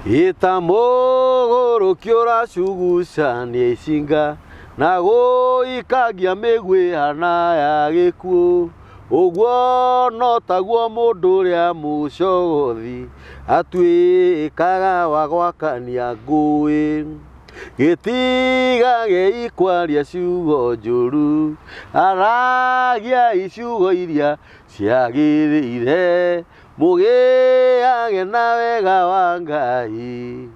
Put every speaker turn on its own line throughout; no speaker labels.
Ĩta mũgũrũki ũracugucania icinga na gũikangia mĩguĩ hana ya gĩkuũ. Ũguo no taguo mũndũ ũrĩa mũcogothi atuĩkaga wa gwakania ngũĩ. Gĩtigagei kwaria ciugo njũru, aragiai ciugo iria ciagĩrĩire. Mũgĩage na wega wa Ngai,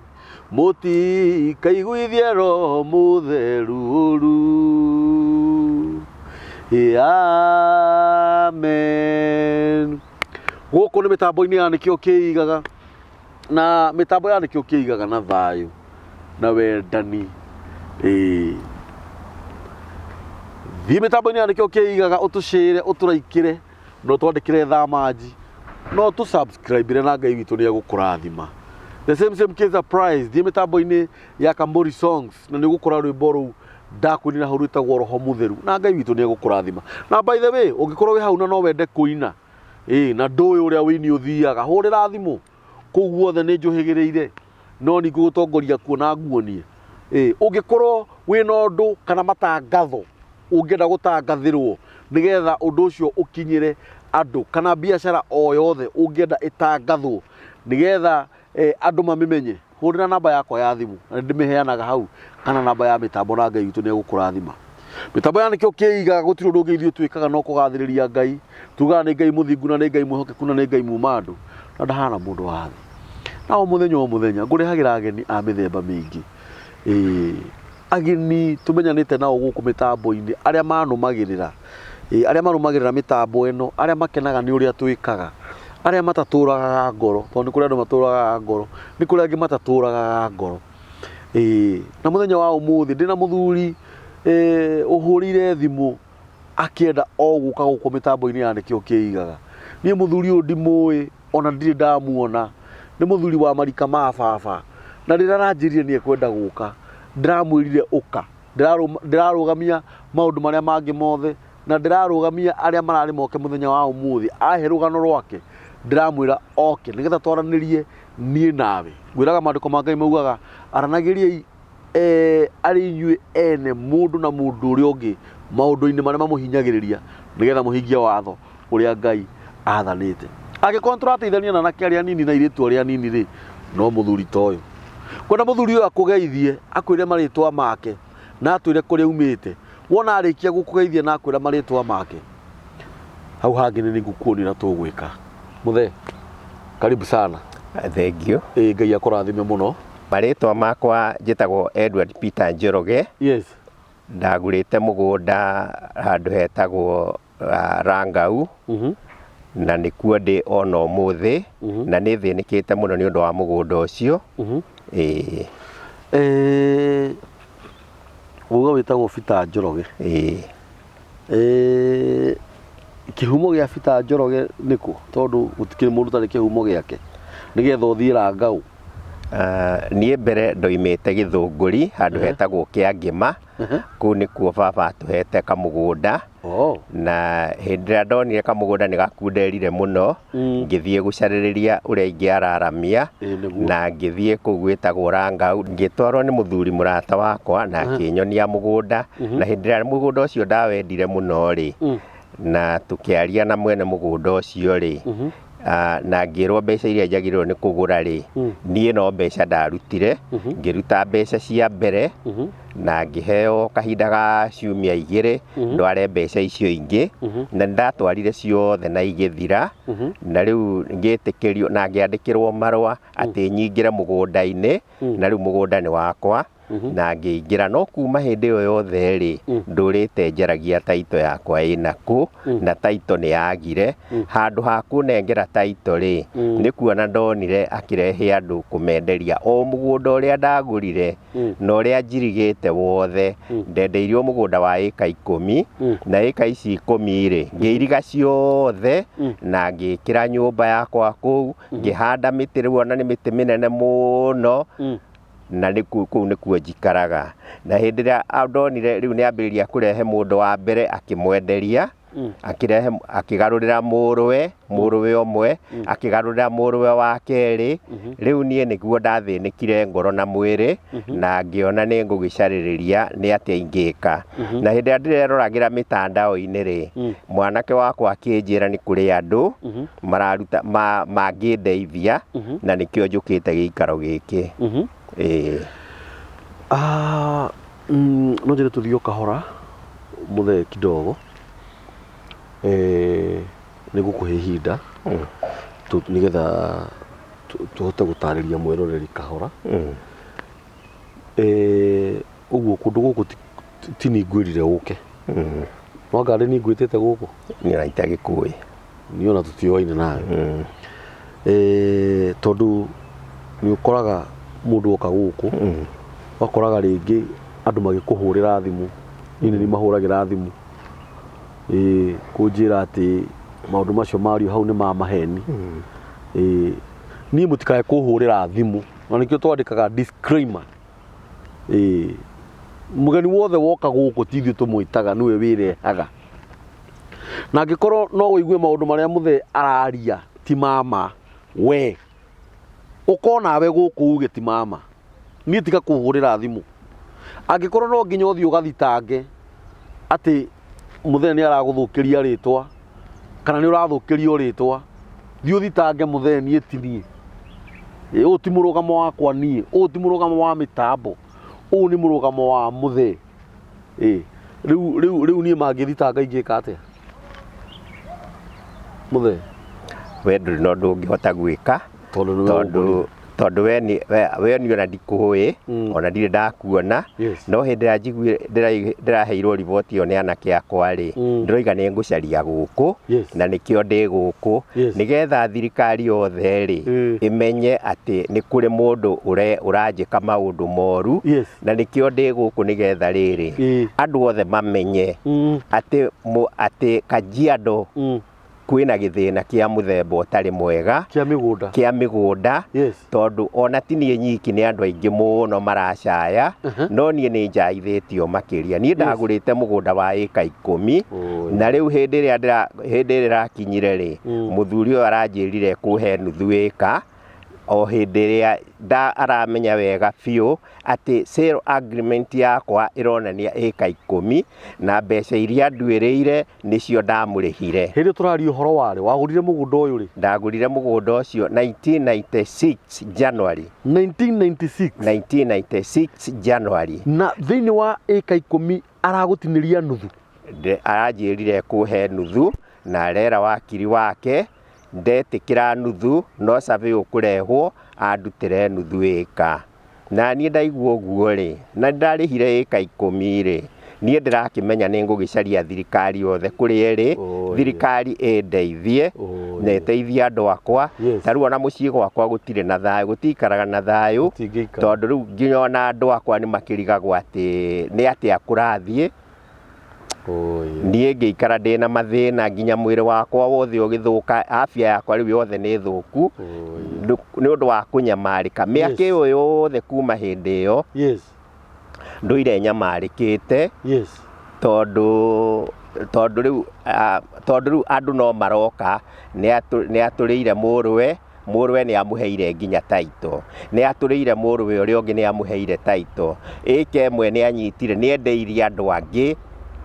mũtikaiguithie Roho Mũtheru ũru. Amen. Gũkũ nĩ mĩtambo-inĩ ya Nĩkĩo Kĩigaga, na mĩtambo ya Nĩkĩo Kĩigaga na thayũ na wendani. Ĩĩ. Thiĩ mĩtambo-inĩ ya Nĩkĩo Kĩigaga ũtũcĩre, ũtũraikĩre no twandĩkĩre thamanji no tũ subscribe na Ngai witũ nĩ egũkũrathima. The same same case applies. Thiĩ mĩtambo-inĩ ya Kambori Songs na nĩ ũgũkora rwĩmbo rũu ndakũinĩra hau rwĩtagwo Roho Mũtheru na Ngai witũ nĩ egũkũrathima. Na by the way, ũngĩkorwo wĩ hau na no wende kũina, ĩĩ na ndũĩ ũrĩa ũini ũthiaga, hũrĩra thimũ kũu guothe nĩ njũhĩgĩrĩire no nĩ ngũgũtongoria kuo na nguonie. Ĩĩ ũngĩkorwo wĩna ũndũ kana matangatho ũngĩenda gũtangathĩrwo nĩgetha ũndũ ũcio ũkinyĩre andũ, kana biacara o yothe ũngĩenda ĩtangathwo nĩgetha andũ mamĩmenye, hũrĩra namba yakwa ya thimũ na nĩ ndĩmĩheanaga hau, kana namba ya mĩtambo na Ngai witũ nĩ egũkũrathima. Mĩtambo ya Nĩkĩo Kĩigaga gũtirĩ ũndũ ũngĩ ithuĩ twĩkaga no kũgathĩrĩria Ngai. Tugaga nĩ Ngai mũthingu na nĩ Ngai mwĩhokeku na nĩ Ngai muma andũ na ndahana mũndũ wa thĩ. Na o mũthenya o mũthenya ngũrehagĩra ageni a mĩthemba mĩingĩ. Ĩĩ ageni tũmenyanĩte nao gũkũ mĩtambo-inĩ arĩa manũmagĩrĩra, ĩĩ arĩa marũmagĩrĩra mĩtambo ĩno, arĩa makenaga nĩ ũrĩa twĩkaga, arĩa matatũragaga ngoro, tondũ nĩ kũrĩ andũ matũragaga ngoro, nĩ kũrĩ angĩ matatũragaga ngoro. Ĩĩ na mũthenya wa ũmũthĩ ndĩna mũthuri ũhũrire thimũ akĩenda o gũka gũkũ mĩtambo-inĩ ya Nĩkĩo Kĩigaga. Niĩ mũthuri ũyũ ndimũĩ ona ndirĩ ndamuona, nĩ mũthuri wa marika ma baba, na rĩrĩa aranjĩrire nĩ ekwenda gũka, ndĩramwĩrire ũka, ndĩrarũgamia maũndũ marĩa mangĩ mothe, na ndĩrarũgamia arĩa mararĩ moke mũthenya wa ũmũthĩ, ahe rũgano rwake, ndĩramwĩra oke nĩgetha twaranĩrie niĩ nawe. Ngwĩraga maandĩko ma Ngai maugaga aranagĩriai arĩ inyuĩ ene mũndũ na mũndũ ũrĩa ũngĩ maũndũ-inĩ marĩa mamũhinyagĩrĩria nĩgetha mũhingie watho ũrĩa Ngai athanĩte. Angĩkorwo nĩtũrateithania na anake arĩa anini na airĩtu arĩa anini rĩ, no mũthuri ta ũyũ. Kwenda mũthuri ũyũ akũgeithie, akwĩre marĩtwa make na atwĩre kũrĩa aumĩte. Wona arĩkia gũkũgeithia na akwĩra marĩtwa make, hau hangĩ nĩ ngũkuonia ũrĩa tũgwĩka. Mũthee, karibu sana.
Thengiũ.
Ĩĩ Ngai akũrathime mũno.
Marĩtwa makwa njĩtagwo Edward Peter Njoroge.
Yes.
Ndagũrĩte mũgũnda handũ hetagwo Rangau, na nĩkuo ndĩ ona ũmũthĩ, na nĩ thĩnĩkĩte mũno nĩ ũndũ wa mũgũnda ũcio. Ĩĩ.
Uga wĩtagwo Peter Njoroge.
Ĩĩ.
Kĩhumo gĩa Peter Njoroge nĩkũ? Tondũ gũtikĩrĩ mũndũ ũtarĩ kĩhumo gĩake. Nĩgetha ũthiĩ Rangau.
Niĩ mbere ndoimĩte Gĩthũngũri handũ hetagwo Kĩangĩma. Kũu nĩkuo baba atũhete kamũgũnda.
Oh.
Na hĩndĩ ĩrĩa ndonire kamũgũnda nĩ gakunderire mũno, ngĩthiĩ gũcarĩrĩria ũrĩa ingĩararamia,
Ĩĩ nĩguo.
na ngĩthiĩ kũu gwĩtagwo Rangau, ngĩtwarwo nĩ mũthuri mũrata wakwa na akĩnyonia mũgũnda, na hĩndĩ ĩrĩa mũgũnda ũcio ndawendire mũno rĩ, na tũkĩaria na mwene mũgũnda ũcio rĩ, na ngĩrwo mbeca iria njagĩrĩirwo nĩ kũgũra rĩ, niĩ no mbeca ndarutire, ngĩruta mbeca cia mbere, na ngĩheo kahinda ga ciumia igĩrĩ ndware mbeca icio ingĩ, na nĩ ndatwarire ciothe na igĩthira, na rĩu ngĩtĩkĩrio na ngĩandĩkĩrwo marũa atĩ nyingĩre mũgũnda-inĩ, na rĩu mũgũnda nĩ wakwa. Na ngĩingĩra. No kuma hĩndĩ ĩyo yothe rĩ, ndũrĩte njaragia taito yakwa ĩna kũ, na taito nĩ yagire. Handũ ha kũnengera taito rĩ, nĩ kuona ndonire akĩrehe andũ kũmenderia o mũgũnda ũrĩa ndagũrire na ũrĩa njirigĩte wothe. Ndendeirio mũgũnda wa ĩka ikũmi, na ĩka ici ikũmi rĩ, ngĩiriga ciothe na ngĩkĩra nyũmba yakwa kũu, ngĩhanda mĩtĩ, rĩu ona nĩ mĩtĩ mĩnene mũno. Na kũu nĩkuo njikaraga. Na hĩndĩ ĩrĩa ndonire rĩu nĩ ambĩrĩria kũrehe mũndũ wa mbere akĩmwenderia, Akĩrehe akĩgarũrĩra mũrũwe, mũrũwe ũmwe, akĩgarũrĩra mũrũwe wa kerĩ. Rĩu niĩ nĩguo ndathĩnĩkire ngoro na mwĩrĩ, na ngĩona nĩ ngũgĩcarĩrĩria nĩ atĩa ingĩka. Na hĩndĩ ĩrĩa ndĩreroragĩra mĩtandao-inĩ rĩ, mwanake wakwa akĩnjĩra nĩ kũrĩ andũ mararuta mangĩndeithia, na nĩkĩo njũkĩte gĩikaro gĩkĩ. Ĩĩ.
Ah, no njĩre tũthiĩ o kahora mũthee kidogo, nĩ ngũkũhe ihinda nĩgetha tũhote gũtarĩria mwĩroreri kahora. Ũguo kũndũ gũkũ ti niĩ ngwĩrire ũke, no anga nĩ niĩ ngwĩtĩte gũkũ?
Niĩ ona itagĩkũĩ.
Niĩ ona tũtioaine nawe. Tondũ nĩ ũkoraga mũndũ oka gũkũ, ũgakoraga rĩngĩ andũ magĩkũhũrĩra thimũ, niĩ nĩ niĩ mahũragĩra thimũ, ĩĩ, kũnjĩra atĩ maũndũ macio mario hau nĩ ma maheni. Ĩĩ, niĩ mũtikae kũhũrĩra thimũ, na nĩkĩo twandĩkaga disclaimer. Ĩĩ, mũgeni wothe woka gũkũ ti ithuĩ tũmwĩtaga, nĩwe wĩrehaga. Na angĩkorwo no ũigue maũndũ marĩa mũthee araria ti ma ma, we ũka onawe gũkũ uge ti ma ma. Niĩ tiga kũhũrĩra thimũ. Angĩkorwo no nginya ũthiĩ ũgathitange atĩ mũthee nĩ aragũthũkĩria rĩtwa kana nĩ ũrathũkĩrio rĩtwa, thiĩ ũthitange mũthee, niĩ ti niĩ. Ĩ, ũyũ ti mũrũgamo wakwa niĩ, ũyũ ti mũrũgamo wa mĩtambo, ũyũ nĩ mũrũgamo wa mũthee. Ĩ, rĩu rĩu rĩu niĩ mangĩthitanga ingĩka atĩa mũthee?
We ndũrĩ na ũndũ ũngĩhota gwĩka.
Tondũ nĩwe
tondũ
ũngorire.
Tondũ we niĩ ona ndikũĩ, ona ndirĩ ndakuona. No hĩndĩ ĩrĩa njiguire ndĩraheirwo riboti ĩyo nĩ anake akwa rĩ, ndĩroiga nĩ ngũcaria gũkũ, na nĩkĩo ndĩ gũkũ, nĩgetha thirikari yothe rĩ, ĩmenye atĩ nĩ kũrĩ mũndũ ũranjĩka maũndũ moru, na nĩkĩo ndĩ gũkũ, nĩgetha rĩrĩ, andũ othe mamenye atĩ Kajiado kwĩna gĩthĩna kĩa mũthemba ũtarĩ mwega.
Kĩa mĩgũnda.
Kĩa mĩgũnda. Tondũ ona ti niĩ nyiki, nĩ andũ aingĩ mũno maracaya, no niĩ nĩ njaithĩtio makĩria. Niĩ ndagũrĩte mũgũnda wa ĩka 10, na rĩu hĩndĩ ĩrĩa ĩrakinyire rĩ, mũthuri ũyũ aranjĩrire kũhe nuthu ĩka, o hĩndĩ ĩrĩa aramenya wega biũ atĩ sale agreement yakwa ĩronania ĩka 10, na mbeca iria nduĩrĩire nĩcio ndamũrĩhire.
Hĩndĩ ĩyo tũraria ũhoro warĩ wagũrire mũgũnda ũyũ rĩ?
Ndagũrire mũgũnda ũcio 1996 January.
1996?
1996 January.
Na thĩinĩ wa ĩka 10 aragũtinĩria nuthu?
Aranjĩrire kũhe nuthu, na arera wakiri wake ndetĩkĩra nuthu no survey ũkũrehwo andutĩre nuthu ĩka. Na niĩ ndaigua ũguo rĩ, na ndarĩhire ĩka 10 rĩ, niĩ ndĩrakĩmenya nĩ ngũgĩcaria thirikari yothe kũrĩa ĩrĩ, thirikari ĩndeithie na ĩteithie andũ akwa. Ta rĩu ona mũciĩ gwakwa gũtirĩ na thayũ, gũtikaraga na thayũ,
Gũtingĩikara.
Tondũ rĩu nginya ona andũ akwa nĩ makĩrigagwo atĩ nĩ atĩa kũrathiĩ. Niĩ ngĩikara ndĩna mathĩna nginya mwĩrĩ wakwa wothe ũgĩthũka, afya yakwa rĩu yothe nĩ thũku nĩ ũndũ wa kũnyamarĩka. Mĩaka ĩyo yothe kuma hĩndĩ ĩyo ndũire nyamarĩkĩte, tondũ rĩu andũ no maroka, nĩ atũrĩire mũrũwe, mũrũwe nĩ amũheire nginya title, nĩ atũrĩire mũrũwe ũrĩa ũngĩ nĩ amũheire title, ĩka ĩmwe nĩ anyitire, nĩ endeirie andũ angĩ,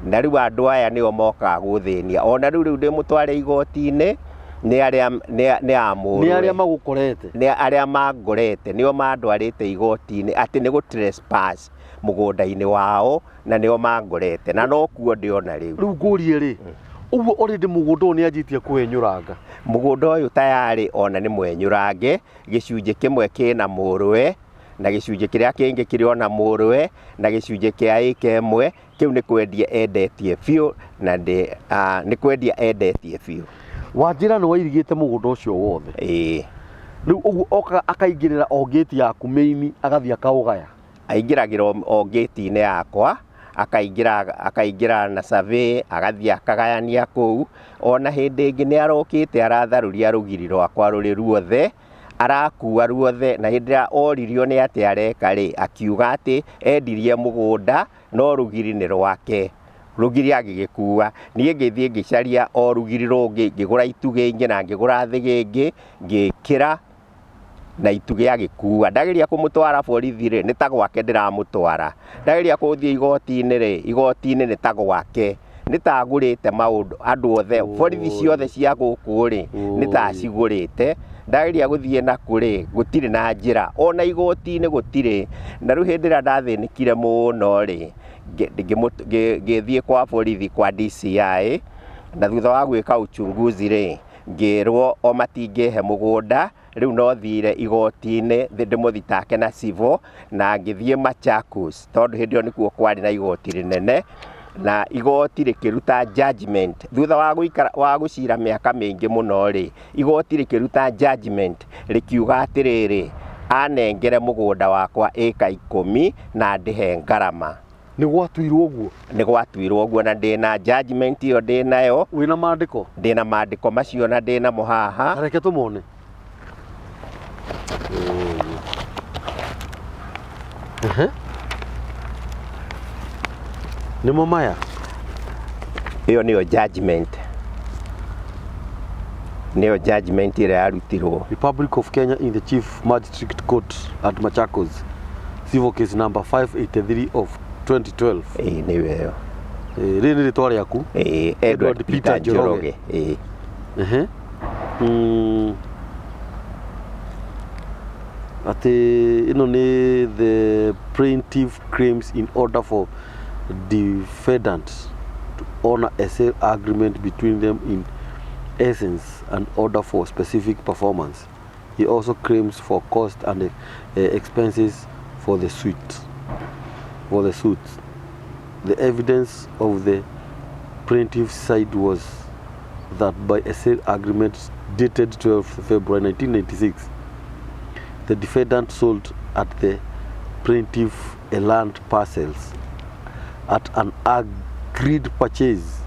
na rĩu andũ aya nĩo mokaga gũthĩnia. Ona rĩu ndĩmũtware igoti-inĩ nĩ arĩa nĩ a mũrũwe.
Nĩ arĩa magũkorete.
Nĩ arĩa mangorete, nĩo mandwarĩte igoti-inĩ atĩ nĩ gũ trespass mũgũnda-inĩ wao, na nĩo mangorete, na no kuo ndĩona rĩu.
Rĩu ngũrie rĩ, ũguo already mũgũnda ũyũ nĩ anjĩtie kũwenyũranga?
Mũgũnda ũyũ tayarĩ ona nĩ mwenyũrange, gĩcunjĩ kĩmwe kĩna mũrũwe, na gĩcunjĩ kĩrĩa kĩngĩ kĩrĩ ona mũrũwe, na gĩcunjĩ kĩa ĩka ĩmwe kĩu nĩ kwendia endetie biũ, na nĩ kwendia endetie biũ.
Wanjĩra nĩ wairigĩte mũgũnda ũcio wothe?
Ĩĩ.
Rĩu ũguo okaga akaingĩrĩra o ngĩti yaku main, agathiĩ akaũgaya?
Aingĩragĩra o ngĩti-inĩ yakwa, akaingĩra na survey, agathiĩ akagayania kũu. Ona hĩndĩ ĩngĩ nĩ arokĩte aratharũria rũgiri rwakwa rũrĩ ruothe, arakua ruothe, na hĩndĩ ĩrĩa oririo nĩ atĩa areka rĩ, akiuga atĩ endirie mũgũnda no rũgiri nĩ rwake. Rũgiri agĩgĩkua. Niĩ ngĩthiĩ ngĩcaria o rũgiri rũngĩ, ngĩgũra itugĩ ingĩ na ngĩgũra thĩgĩngĩ, ngĩkĩra na itugĩ agĩkua. Ndageria kũmũtwara borithi rĩ, nĩ ta gwake ndĩramũtwara. Ndageria gũthiĩ igoti-inĩ rĩ, igoti-inĩ nĩ ta gwake. Nĩ ta agũrĩte maũndũ, andũ othe, borithi ciothe cia gũkũ rĩ, nĩ ta acigũrĩte. Ndageria gũthiĩ nakũ rĩ, gũtirĩ na njĩra. Ona igoti-inĩ gũtirĩ. Na rĩu hĩndĩ ĩrĩa ndathĩnĩkire mũno rĩ, ngĩthiĩ kwa borithi kwa DCI, na thutha wa gwĩka uchunguzi rĩ, ngĩrwo o matingĩhe mũgũnda, rĩu no thire igoti-inĩ ndĩmũthitake na civil, na ngĩthiĩ Machakos tondũ hĩndĩ ĩyo nĩkuo kwarĩ na igoti rĩnene, na igoti rĩkĩruta judgment thutha wa gũikara wa gũcira mĩaka mĩingĩ mũno rĩ, igoti rĩkĩruta judgment rĩkiuga atĩrĩrĩ, anengere mũgũnda wakwa ĩka 10 na ndĩhe ngarama.
Nĩ gwatuirwo ũguo?
Nĩ gwatuirwo ũguo na ndĩna judgment ĩyo ndĩnayo.
Wĩna maandĩko?
Ndĩna maandĩko macio na ndĩnamo haha.
Ta reke tũmone. Ehe. Nĩmo maya?
Ĩyo nĩyo judgment. Nĩyo judgment ĩrĩa yarutirwo.
Republic of Kenya in the Chief Magistrate Court at Machakos. Civil case number 583 of 2012.
Ĩĩ nĩyo ĩyo.
Ĩĩ, rĩrĩ nĩ rĩtwa rĩaku?
Ĩĩ, Edward Peter Njoroge. Ĩĩ.
Ehe. Atĩ ĩno nĩ the plaintiff claims in order for defendant to honor a sale agreement between them in essence and order for specific performance. He also claims for cost and expenses for the suit. For the suit. The evidence of the plaintiff's side was that by a sale agreement dated 12th February 1996, the defendant sold at the plaintiff a land parcels at an agreed purchase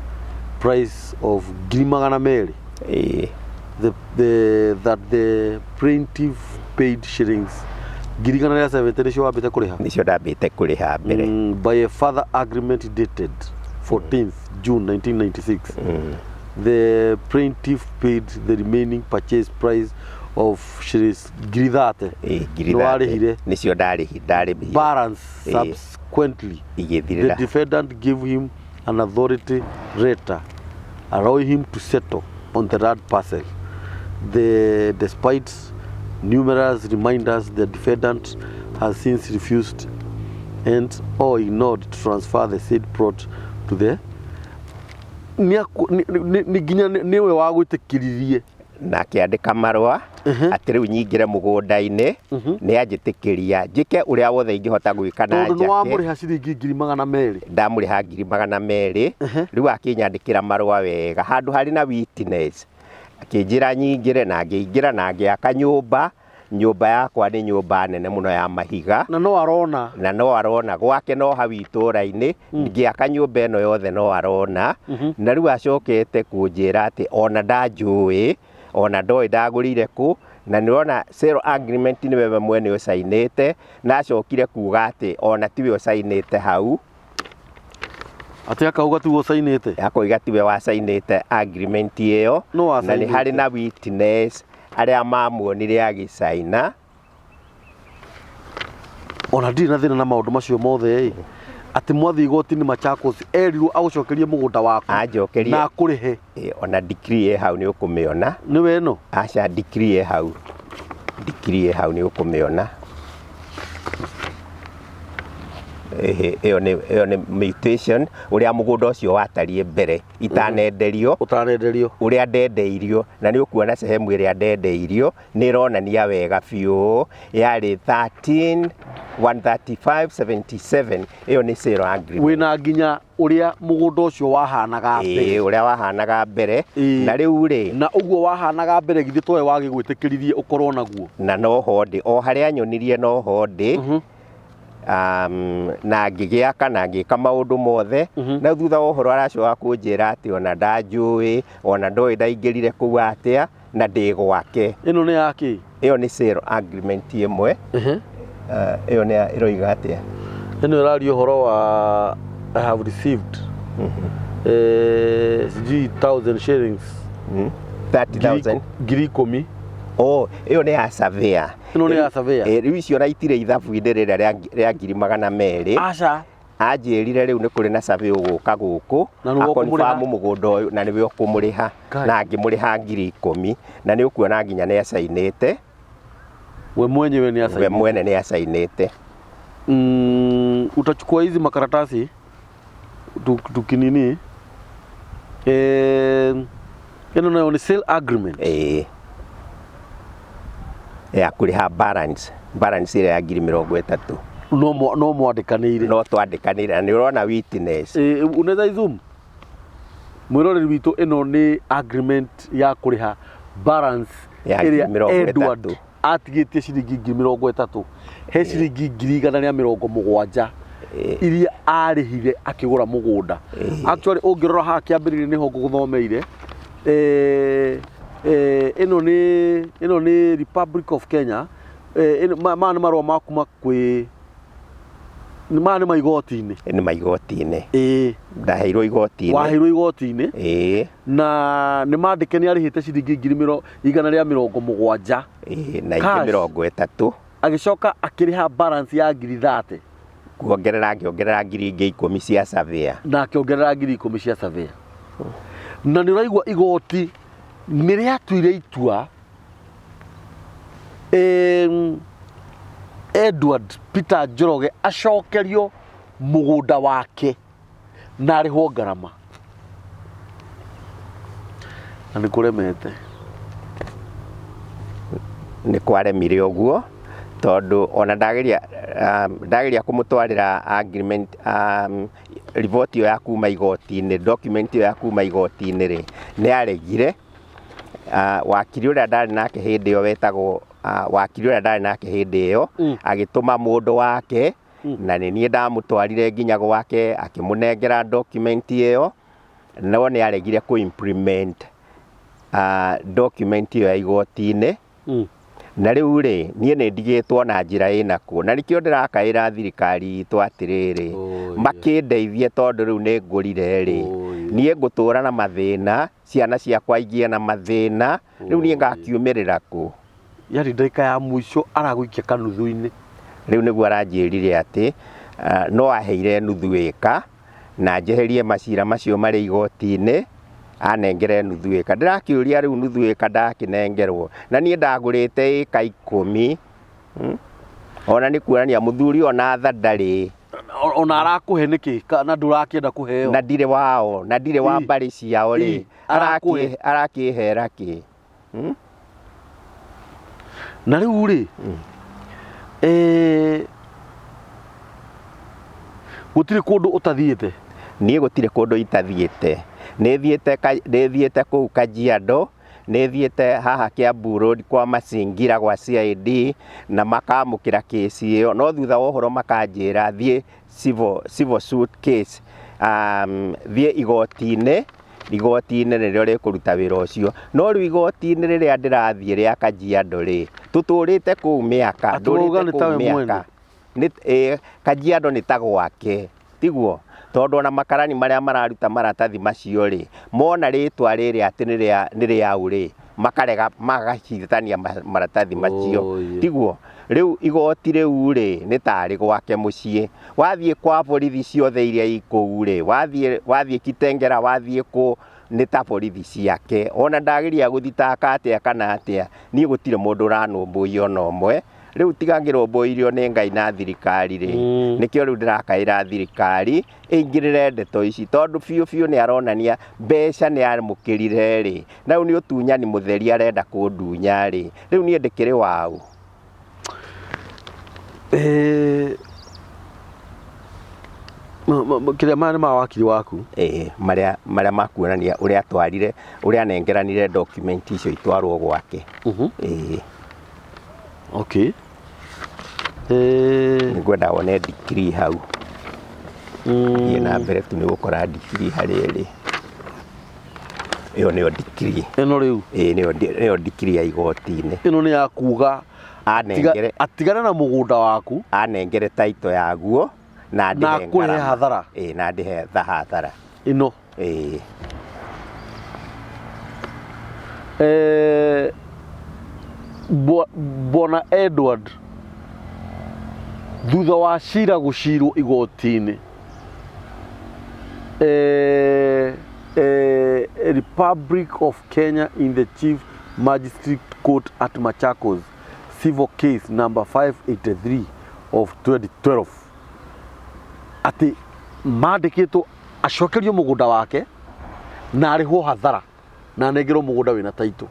price of ngiri magana merĩ.
Ĩĩ.
That the plaintiff paid shillings ngiri igana rĩa 70 nĩcio wambĩte kũrĩha?
Nĩcio ndambĩte kũrĩha mbere.
By a further agreement dated 14th June 1996, the plaintiff paid the remaining purchase price of shillings ngiri 30.
Ĩĩ, ngiri
Nĩ
30.
warĩhire?
Nĩcio ndarĩhire.
Balance
Ĩĩ.
subsequently the
Igĩthirĩra.
defendant gave him an authority letter allowing him to settle on the land parcel. Despite numerous reminders, the defendant has since refused and or ignored to transfer the said plot to the nĩ nginya nĩwe wagwĩtĩkĩririe.
Na akĩandĩka marũa atĩ rĩu nyingĩre mũgũnda-inĩ, nĩ anjĩtĩkĩria njĩke ũrĩa wothe ingĩhota gwĩka na
tondũ nĩ
njake.
Wamũrĩha ciringi ngiri magana merĩ.
Ndamũrĩha ngiri magana merĩ. Rĩu akĩnyandĩkĩra marũa wega handũ harĩ na witness, akĩnjĩra nyingĩre na ngĩingĩra na ngĩaka nyũmba. Nyũmba yakwa nĩ nyũmba nene mũno ya mahiga.
Na no arona?
Na no arona, gwake no hau itũra-inĩ. Ngĩaka nyũmba ĩno yothe no arona. Na rĩu acokete kũnjĩra atĩ ona ndanjũĩ, ona ndoĩ ndagũrire kũ, na nĩũrona sale agreement nĩwe we mwene ũcainĩte, na acokire kuga atĩ ona tiwe ũcainĩte hau.
Atĩ akauga tiwe ũcainĩte?
Akoiga tiwe wacainĩte agreement ĩyo.
No
na nĩ harĩ
wacainĩte.
Na witness arĩa mamuonire agĩcaina.
Ona ndirĩ na thĩna na maũndũ macio mothe ĩ, atĩ mwathiĩ igoti-inĩ Machakos erirwo agũcokerie mũgũnda waku.
Anjokerie.
Na akũrĩhe.
Ĩ, ona decree ĩ hau nĩ ũkũmĩona.
Nĩwe ĩno?
Aca, decree ĩ hau, decree ĩ hau nĩ ũkũmĩona. Ĩhĩ, ĩyo nĩ mutation ũrĩa mũgũnda ũcio watariĩ mbere itanenderio.
Ũtanenderio.
Ũrĩa ndendeirio, na nĩ ũkuona sehemu ĩrĩa ndendeirio nĩ ĩronania wega biũ, yarĩ 13 135 77. Ĩyo nĩ sale agreement.
Wĩna nginya ũrĩa mũgũnda ũcio wahanaga mbere?
Ũrĩa wahanaga mbere.
Ĩĩ.
Na rĩu rĩ,
Na ũguo wahanaga mbere githĩ towe wagĩgwĩtĩkĩririe ũkorwo naguo?
Na noho ndĩ, o harĩa nyonirie noho ndĩ. Na ngĩgĩaka na ngĩka maũndũ mothe. Na thutha wa ũhoro aracoka kũnjĩra atĩ ona ndanjũĩ, ona ndoĩ ndaingĩrire kũu atĩa, na ndĩ gwake.
Ĩno nĩ ya kĩ?
Ĩyo nĩ sale agreement ĩmwe. Ĩyo nĩ ĩroiga atĩa?
Ĩno ĩraria ũhoro wa I have received Sijui thousand shillings.
30,000.
10,000.
Oh, ĩyo nĩ ya surveyor.
Ĩno nĩ ya surveyor.
Rĩu icio na itirĩ ithabu-inĩ rĩrĩa rĩa 200,000.
Aca.
Anjĩrire rĩu nĩ kũrĩ na survey ũgũka gũkũ
Na nĩwe ũkũmũrĩha?
a confirm mũgũnda ũyũ na nĩwe ũkũmũrĩha.
Ngai.
Na ngĩmũrĩha 10,000 na nĩ ũkuona nginya nĩ acainĩte.
We mwenyewe nĩ
We
acainĩte.
mwene nĩ acainĩte.
Utachukua hizi makaratasi tukinini ĩno nayo nĩ sale agreement.
Ĩĩ, ya kũrĩha balance ĩrĩa ya 30,000.
No mwandĩkanĩire.
No twandĩkanĩire na nĩ ũrona witness.
Unaweza izoom mwĩroreri witũ, ĩno nĩ agreement ya kũrĩha balance
Ya
ĩrĩa
30,000.
Edward atigĩtie ciringi 30,000, he ciringi 170,000 iria arĩhire akĩgũra mũgũnda. Actually, ũngĩrora haha kĩambĩrĩria nĩho ngũgũthomeire. Ĩno nĩ Republic of Kenya. Maya nĩ marũa ma kuma kwĩ, maya nĩ ma igoti-inĩ.
Nĩ ma igoti-inĩ. Ndaheirwo igoti-inĩ.
Waheirwo igoti-inĩ.
Ĩĩ.
Na nĩ mandĩke nĩ arĩhĩte ciringi 170,000.
Ĩĩ, na ingĩ
Cash.
30.
Agĩcoka akĩrĩha balance ya 30,000.
Kuongerera, ngĩongerera 10,000 cia surveyor.
Na akĩongerera 10,000 cia surveyor. Na nĩ ũraigua igoti nĩ rĩatuire itua Edward Peter Njoroge acokerio mũgũnda wake na arĩhwo ngarama, na nĩ kũremete.
Nĩ kwaremire ũguo tondũ ona ndageria kũmũtwarĩra agreement, riboti ĩyo ya kuma igoti-inĩ, document ĩyo ya kuma igoti-inĩ rĩ, nĩ aregire. Wakiri ũrĩa ndarĩ nake hĩndĩ ĩyo wetagwo wakiri ũrĩa ndarĩ nake hĩndĩ ĩyo agĩtũma mũndũ wake, na nĩ niĩ ndamũtwarire nginya gwake akĩmũnengera document ĩyo, no nĩ aregire kũ implement document ĩyo ya igoti-inĩ. Na rĩu rĩ, niĩ nĩ ndigĩtwo na njĩra ĩna kuo, na nĩkĩo ndĩrakaĩra thirikari itũ atĩrĩrĩ, makĩndeithie, tondũ rĩu nĩ ngũrire rĩ, niĩ ngũtũra na mathĩna, ciana ciakwa igĩe na mathĩna, rĩu niĩ ngakiumĩrĩra kũ?
Yani ndagĩka ya mũico aragũikia kanuthu-inĩ.
Rĩu nĩguo aranjĩrire atĩ no aheire nuthu ĩka na njeherie macira macio marĩ igoti-inĩ, anengere nuthu ĩka. Ndĩrakĩũria rĩu, nuthu ĩka ndakĩnengerwo na niĩ ndagũrĩte ĩka 10? Ona nĩ kuonania mũthuri ona tha ndarĩ.
Ona arakũhe nĩkĩ na ndũrakĩenda kũheo?
Na ndirĩ wao, na ndirĩ wa mbarĩ ciao rĩ.
Arakũhe.
Arakĩhera kĩ?
Na rĩu rĩ, gũtirĩ kũndũ ũtathiĩte?
Niĩ gũtirĩ kũndũ itathiĩte. Nĩ thiĩte kũu Kajiado, nĩ thiĩte haha Kiambu Road kwa Macingira gwa CID na makamũkĩra kĩci ĩyo, no thutha wa ũhoro makanjĩra thiĩ civil suit case, thiĩ igoti-inĩ, igoti-inĩ nĩrĩo rĩkũruta wĩra ũcio. No rĩu igoti-inĩ rĩrĩa ndĩrathiĩ rĩa Kajiado rĩ, tũtũrĩte kũu mĩaka,
Atĩ wauga
ndũrĩte
nĩ
kũu
tawe mwene?
mĩaka. Nĩ Kajiado nĩ ta gwake, tiguo? Tondũ ona makarani marĩa mararuta maratathi macio rĩ, mona rĩtwa rĩrĩ atĩ nĩ rĩau rĩ, makarega, magacithania maratathi macio. Tiguo? Rĩu igoti rĩu rĩ, nĩ tarĩ gwake mũciĩ. Wathiĩ kwa borithi ciothe iria i kũu rĩ, wathiĩ Kitengela, wathiĩ kũ, nĩ ta borithi ciake. Ona ndageria gũthitaka atĩa kana atĩa, niĩ gũtirĩ mũndũ ũranũmbũiya ona ũmwe. Rĩu tiga ngĩrũmbũirio nĩ Ngai na thirikari rĩ, nĩkĩo rĩu ndĩrakaĩra thirikari ĩingĩrĩre ndeto ici, tondũ biũ biũ nĩ aronania mbeca nĩ amũkĩrire rĩ, na rĩu nĩ ũtunyani mũtheri arenda kũndunya rĩ, rĩu niĩ ndĩkĩrĩ waũ?
Kĩrĩa maya nĩ ma wakiri waku?
Ĩĩ, marĩa makuonania ũrĩa atwarire, ũrĩa anengeranire document icio itwarwo gwake. Ĩĩ.
Okay.
Nĩngwenda wone degree hau. Thiĩ na mbere tu, nĩ ũgũkora degree harĩa ĩrĩ. Ĩyo nĩyo degree.
Ĩno rĩu?
Ĩĩ, nĩyo degree ya igoti-inĩ.
Ĩno nĩ ya kuga
Anengere
atigane na mũgũnda waku.
Anengere title yaguo na
Na
ndĩhe
akũhe
ngarama.
hathara.
Ĩĩ, na ndĩhe hathara.
Ĩno.
Ĩĩ.
Bwana Edward thutha wa cira gũcirwo igoti-inĩ Republic of Kenya in the Chief Magistrate Court at Machakos civil case number 583 of 2012 atĩ mandĩkĩtwo acokerio mũgũnda wake na arĩhwo hathara na anengerwo mũgũnda wĩna taitũ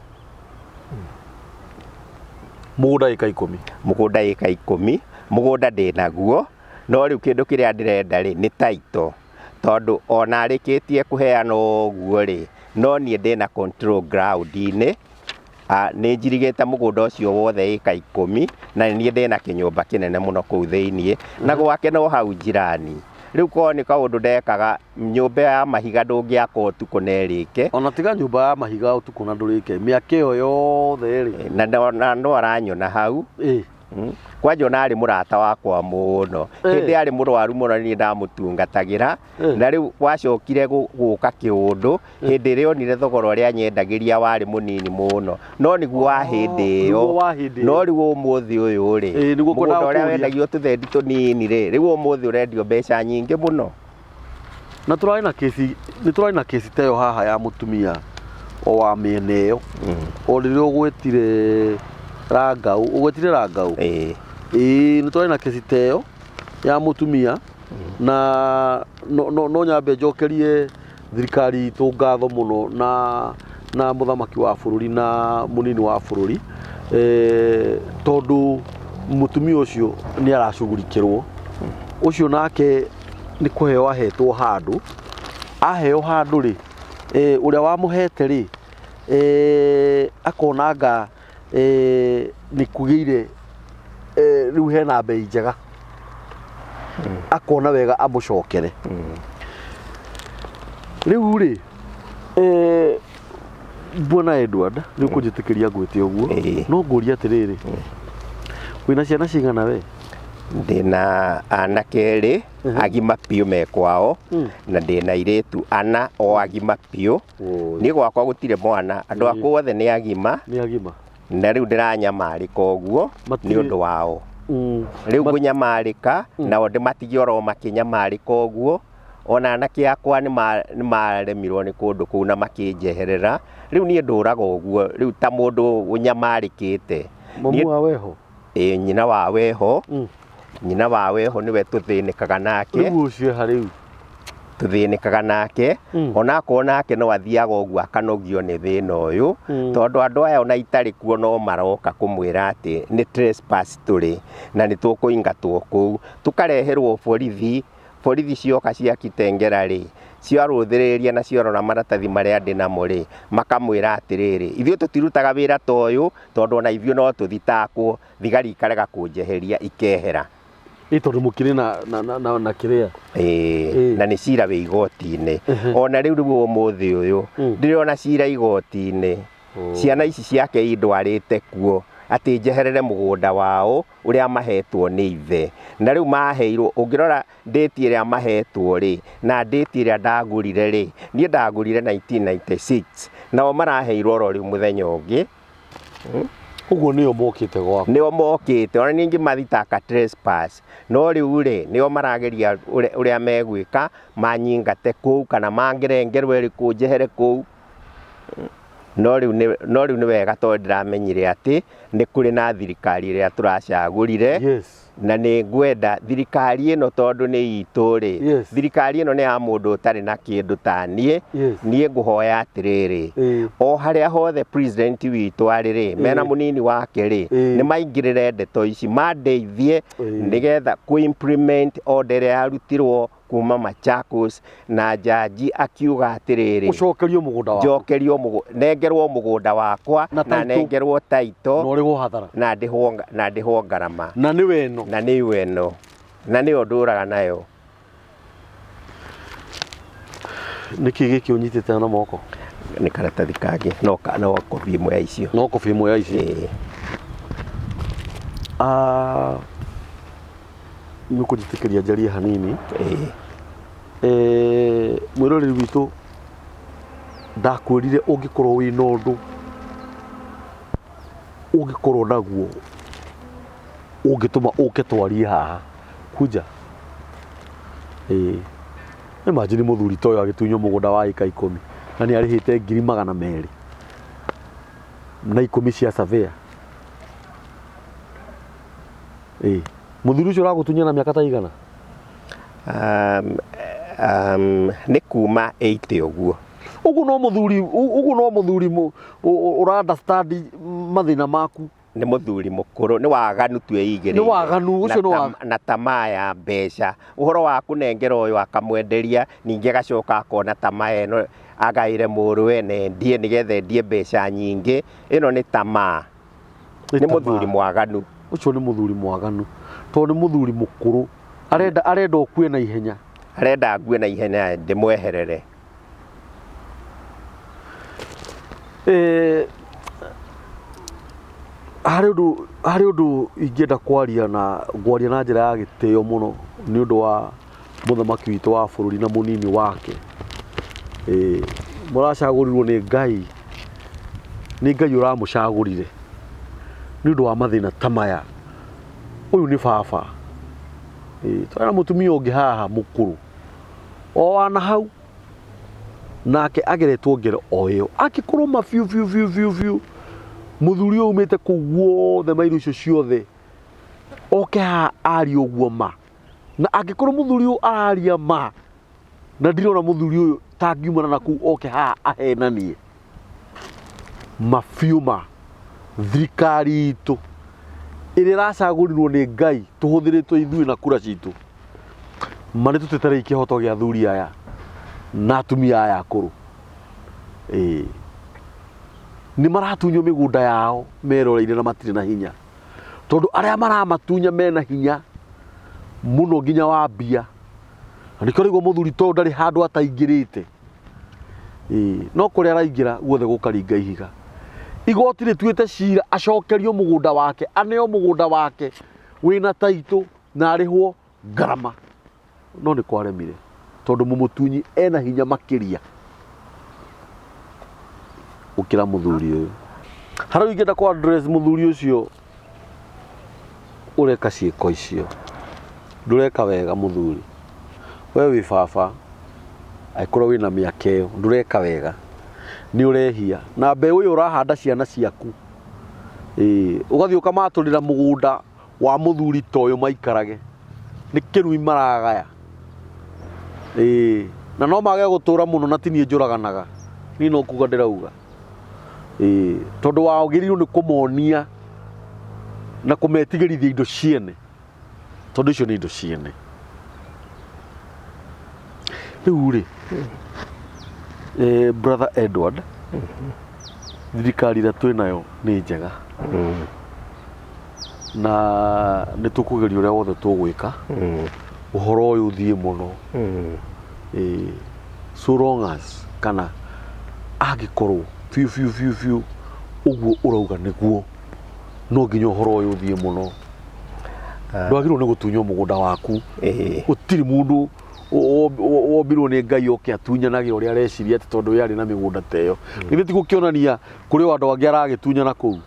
mũgũnda ĩka 10.
Mũgũnda ĩka 10, mũgũnda ndĩnaguo, no rĩu kĩndũ kĩrĩa ndĩrenda rĩ nĩ taitũ, tondũ ona arĩkĩtie kũheana ũguo rĩ, no niĩ ndĩna control ground-inĩ. Nĩ njirigĩte mũgũnda ũcio wothe ĩka 10, na niĩ ndĩna kĩnyũmba kĩnene mũno kũu thĩiniĩ, na gwake no hau njirani. Rĩu korwo nĩ kaũndũ ndekaga, nyũmba ya mahiga ndũngĩaka ũtukũ na ĩrĩke.
Ona tiga nyũmba ya mahiga ũtukũ na ndũrĩke, mĩaka ĩyo yothe rĩ.
Na no aranyona hau. Kwanja ona arĩ mũrata wakwa mũno. Hĩndĩ arĩ mũrwaru mũno niĩ ndamũtungatagĩra. Na rĩu gwacokire gũka kĩũndũ hĩndĩ ĩrĩa onire thogora ũrĩa nyendagĩria warĩ mũnini mũno, no nĩguo wa hĩndĩ ĩyo.
Nĩguo wa hĩndĩ ĩyo.
No rĩu ũmũthĩ ũyũ rĩ,
Nĩguo
mũgũnda
ngwendaga
ũrĩa
kũũria.
wendagio tũthendi tũnini rĩ, rĩu ũmũthĩ ũrendio mbeca nyingĩ mũno.
Na tũrarĩ na kesi, nĩ tũrarĩ na kesi ta ĩyo haha ya mũtumia o wa mĩena ĩyo. O rĩrĩa ũgwetire Rangau, ũgwetire Rangau?
Ĩĩ.
Ĩĩ, nĩ tũrarĩ na kesi ta ĩyo ya mũtumia, na no nyambe njokerie thirikari itũ ngatho mũno na mũthamaki wa bũrũri na mũnini wa bũrũri, tondũ mũtumia ũcio nĩ aracugurikĩrwo. Ũcio nake nĩ kũheo ahetwo handũ, aheo handũ rĩ, ũrĩa wamũhete rĩ, akonanga nĩ kũgĩire, rĩu hena bei njega, akona wega amũcokere. Rĩu rĩ, Bwana Edward, nĩ ũkũnjĩtĩkĩria ngwĩte ũguo, no ngũrie atĩrĩrĩ, wĩna ciana cigana we?
Ndĩna anake erĩ agima biũ me kwao, na ndĩna airĩtu 4 o agima biũ. Niĩ gwakwa gũtirĩ mwana, andũ akwa othe nĩ agima.
Nĩ agima.
Na rĩu ndĩranyamarĩka ũguo nĩ ũndũ wao. Rĩu ngũnyamarĩka, nao ndĩmatigie oro makĩnyamarĩka ũguo. Ona anake akwa nĩ maremirwo nĩ kũndũ kũu na makĩnjeherera. Rĩu niĩ ndũraga ũguo, rĩu ta mũndũ ũnyamarĩkĩte.
Mamu wa weho?
Ĩĩ, nyina wa weho. Nyina wa weho nĩwe tũthĩnĩkaga nake.
Rĩu ũcio ha rĩu?
Tũthĩnĩkaga nake. Onakorwo nake no athiaga ũguo akanogio nĩ thĩna ũyũ, tondũ andũ aya ona itarĩ kuo no maroka kũmwĩra atĩ nĩ trespass tũrĩ na nĩ tũkũingatwo kũu. Tũkareherwo borithi, borithi cioka cia Kitengela rĩ, ciarũthĩrĩria na ciarora maratathi marĩa ndĩ namo rĩ, makamwĩra atĩrĩrĩ, ithuĩ tũtirutaga wĩra ta ũyũ tondũ ona ithuĩ no tũthitangwo, thigari ikarega kũnjeheria ikehera.
Ĩ tondũ mũkĩrĩ na kĩrĩa?
Ĩĩ, na nĩ cira wĩ igoti-inĩ. Ona rĩu rĩu ũmũthĩ ũyũ, ndĩrona cira igoti-inĩ. Ciana ici ciake indwarĩte kuo atĩ njeherere mũgũnda wao ũrĩa mahetwo nĩ ithe. Na rĩu maheirwo, ũngĩrora date ĩrĩa mahetwo rĩ, na date ĩrĩa ndagũrire rĩ, niĩ ndagũrire 1996, nao maraheirwo oro rĩu mũthenya ũngĩ.
Ũguo nĩo mokĩte gwaku?
Nĩo mokĩte, ona niĩ ingĩmathitanga trespass, no rĩu rĩ, nĩo marageria ũrĩa megwĩka, manyingate kũu, kana mangerengerwo ĩrĩkũ njehere kũu. No rĩu nĩ wega tondũ ndĩramenyire atĩ nĩ kũrĩ na thirikari ĩrĩa tũracagũrire. Na nĩ ngwenda thirikari ĩno tondũ nĩ itũ rĩ, thirikari ĩno nĩ ya mũndũ ũtarĩ na kĩndũ ta niĩ. Niĩ ngũhoya atĩrĩrĩ, o harĩa hothe president witũ arĩ rĩ, mena mũnini wake rĩ, nĩ maingĩrĩre ndeto ici, mandeithie nĩgetha kũ implement order ĩrĩa yarutirwo kuma Machakos, na jaji akiuga atĩrĩrĩ,
ũcokerio mũgũnda waku,
njokerio nengerwo mũgũnda wakwa,
Na
na
title.
nengerwo title,
na ũrĩhwo hathara,
na ndĩhwo ngarama,
na nĩ weno,
na nĩ weno, na nĩyo ndũraga nayo.
Nĩkĩ gĩkĩ ũnyitĩte na moko?
Nĩ karatathi kangĩ, no kobi ĩmwe ya icio.
No kobi ĩmwe ya icio.
Ĩĩ.
Nĩ ũkũnjĩtĩkĩria njarie hanini?
Ĩĩ.
Mwĩroreri witũ, ndakwĩrire ũngĩkorwo wĩna ũndũ ũngĩkorwo naguo ũngĩtũma ũke twarie haha kuja. Ĩĩ, imagine mũthuri ta ũyũ agĩtunywo mũgũnda wa ĩka 10 na nĩ arĩhĩte 210,000 cia surveyor. Ĩĩ, mũthuri ũcio ũragũtunya na mĩaka ta igana?
Nĩ kuma 80 ũguo.
Ũguo no mũthuri, ũguo no mũthuri ũra understand mathĩna maku.
Nĩ mũthuri mũkũrũ, nĩ waganu twĩigĩrĩire.
Nĩ waganu, ũcio nĩ waganu.
Na tamaa ya mbeca. Ũhoro wa kũnengera ũyũ akamwenderia, ningĩ agacoka akona tamaa ĩno agaĩre mũrũwe na endie nĩgetha endie mbeca nyingĩ. Ĩno nĩ tamaa. Nĩ mũthuri mwaganu.
Ũcio nĩ mũthuri mwaganu. Tondũ nĩ mũthuri mũkũrũ. Arenda arenda ũkue na ihenya.
Arenda ngue na ihenya ndĩmweherere.
Harĩ ũndũ ingĩenda kwaria na ngwaria na njĩra ya gĩtĩo mũno nĩ ũndũ wa mũthamaki witũ wa bũrũri na mũnini wake. Mũracagũrirwo nĩ Ngai, nĩ Ngai ũramũcagũrire nĩ ũndũ wa mathĩna ta maya. Ũyũ nĩ baba. Tũrĩ na mũtumia ũngĩ haha mũkũrũ o wana hau nake ageretwo ngero o ĩyo akĩkũrũma biũ biũ biũ biũ biũ. Mũthuri ũyũ umĩte kũu guothe mairo icio ciothe oke haha arie ũguo ma, na angĩkorwo mũthuri ũyũ araria ma, na ndirona mũthuri ũyũ tangiumana na kũu oke haha ahenanie ma biũ ma. Thirikari itũ ĩrĩa ĩracagũrirwo nĩ Ngai tũhũthĩrĩtwo ithuĩ na kura citũ, ma nĩ tũteterei kĩhoto gĩa athuri aya na atumia aya akũrũ. Ĩĩ, nĩ maratunywo mĩgũnda yao meroreire na matirĩ na hinya, tondũ arĩa maramatunya mena hinya mũno nginya wa mbia. Na nĩkĩo ũraigua mũthuri ta ũyũ ndarĩ handũ ataingĩrĩte. Ĩĩ, no kũrĩa araingĩra guothe gũkaringa ihiga. Igoti rĩtuĩte cira acokerio mũgũnda wake, aneo mũgũnda wake wĩna taitũ na arĩhwo ngarama. No nĩ kwaremire tondũ mũmũtunyi ena hinya makĩria gũkĩra mũthuri ũyũ. Harĩa ingĩenda kũ address mũthuri ũcio ũreka ciĩko icio, ndũreka wega mũthuri. We wĩ baba, angĩkorwo wĩna mĩaka ĩyo, ndũreka wega, nĩ ũrehia. Na mbeũ ĩyo ũrahanda ciana ciaku, ĩĩ, ũgathiĩ ũkamatũrĩra mũgũnda wa mũthuri ta ũyũ maikarage, nĩ kĩrumi maragaya. Ĩĩ, na no mage gũtũra mũno na ti niĩ njũraganaga, niĩ no kuga ndĩrauga. Ĩĩ, tondũ wagĩrĩirwo nĩ kũmonia na kũmetigĩrithia indo ciene, tondũ icio nĩ indo ciene. Rĩu rĩ, brother Edward, thirikari ĩrĩa twĩ nayo nĩ njega na nĩ tũkũgeria ũrĩa wothe tũgwĩka ũhoro ũyũ ũthiĩ mũno. So long as kana angĩkorwo biũ biũ biũ biũ ũguo ũrauga nĩguo, no nginya ũhoro ũyũ ũthiĩ mũno. Ndwagĩrĩirwo nĩ gũtunywo mũgũnda waku. Gũtirĩ mũndũ wombirwo nĩ Ngai oke atunyanage ũrĩa areciria atĩ tondũ we arĩ na mĩgũnda ta ĩyo. Githĩ ti gũkĩonania kũrĩ o andũ angĩ aragĩtunyana kũu?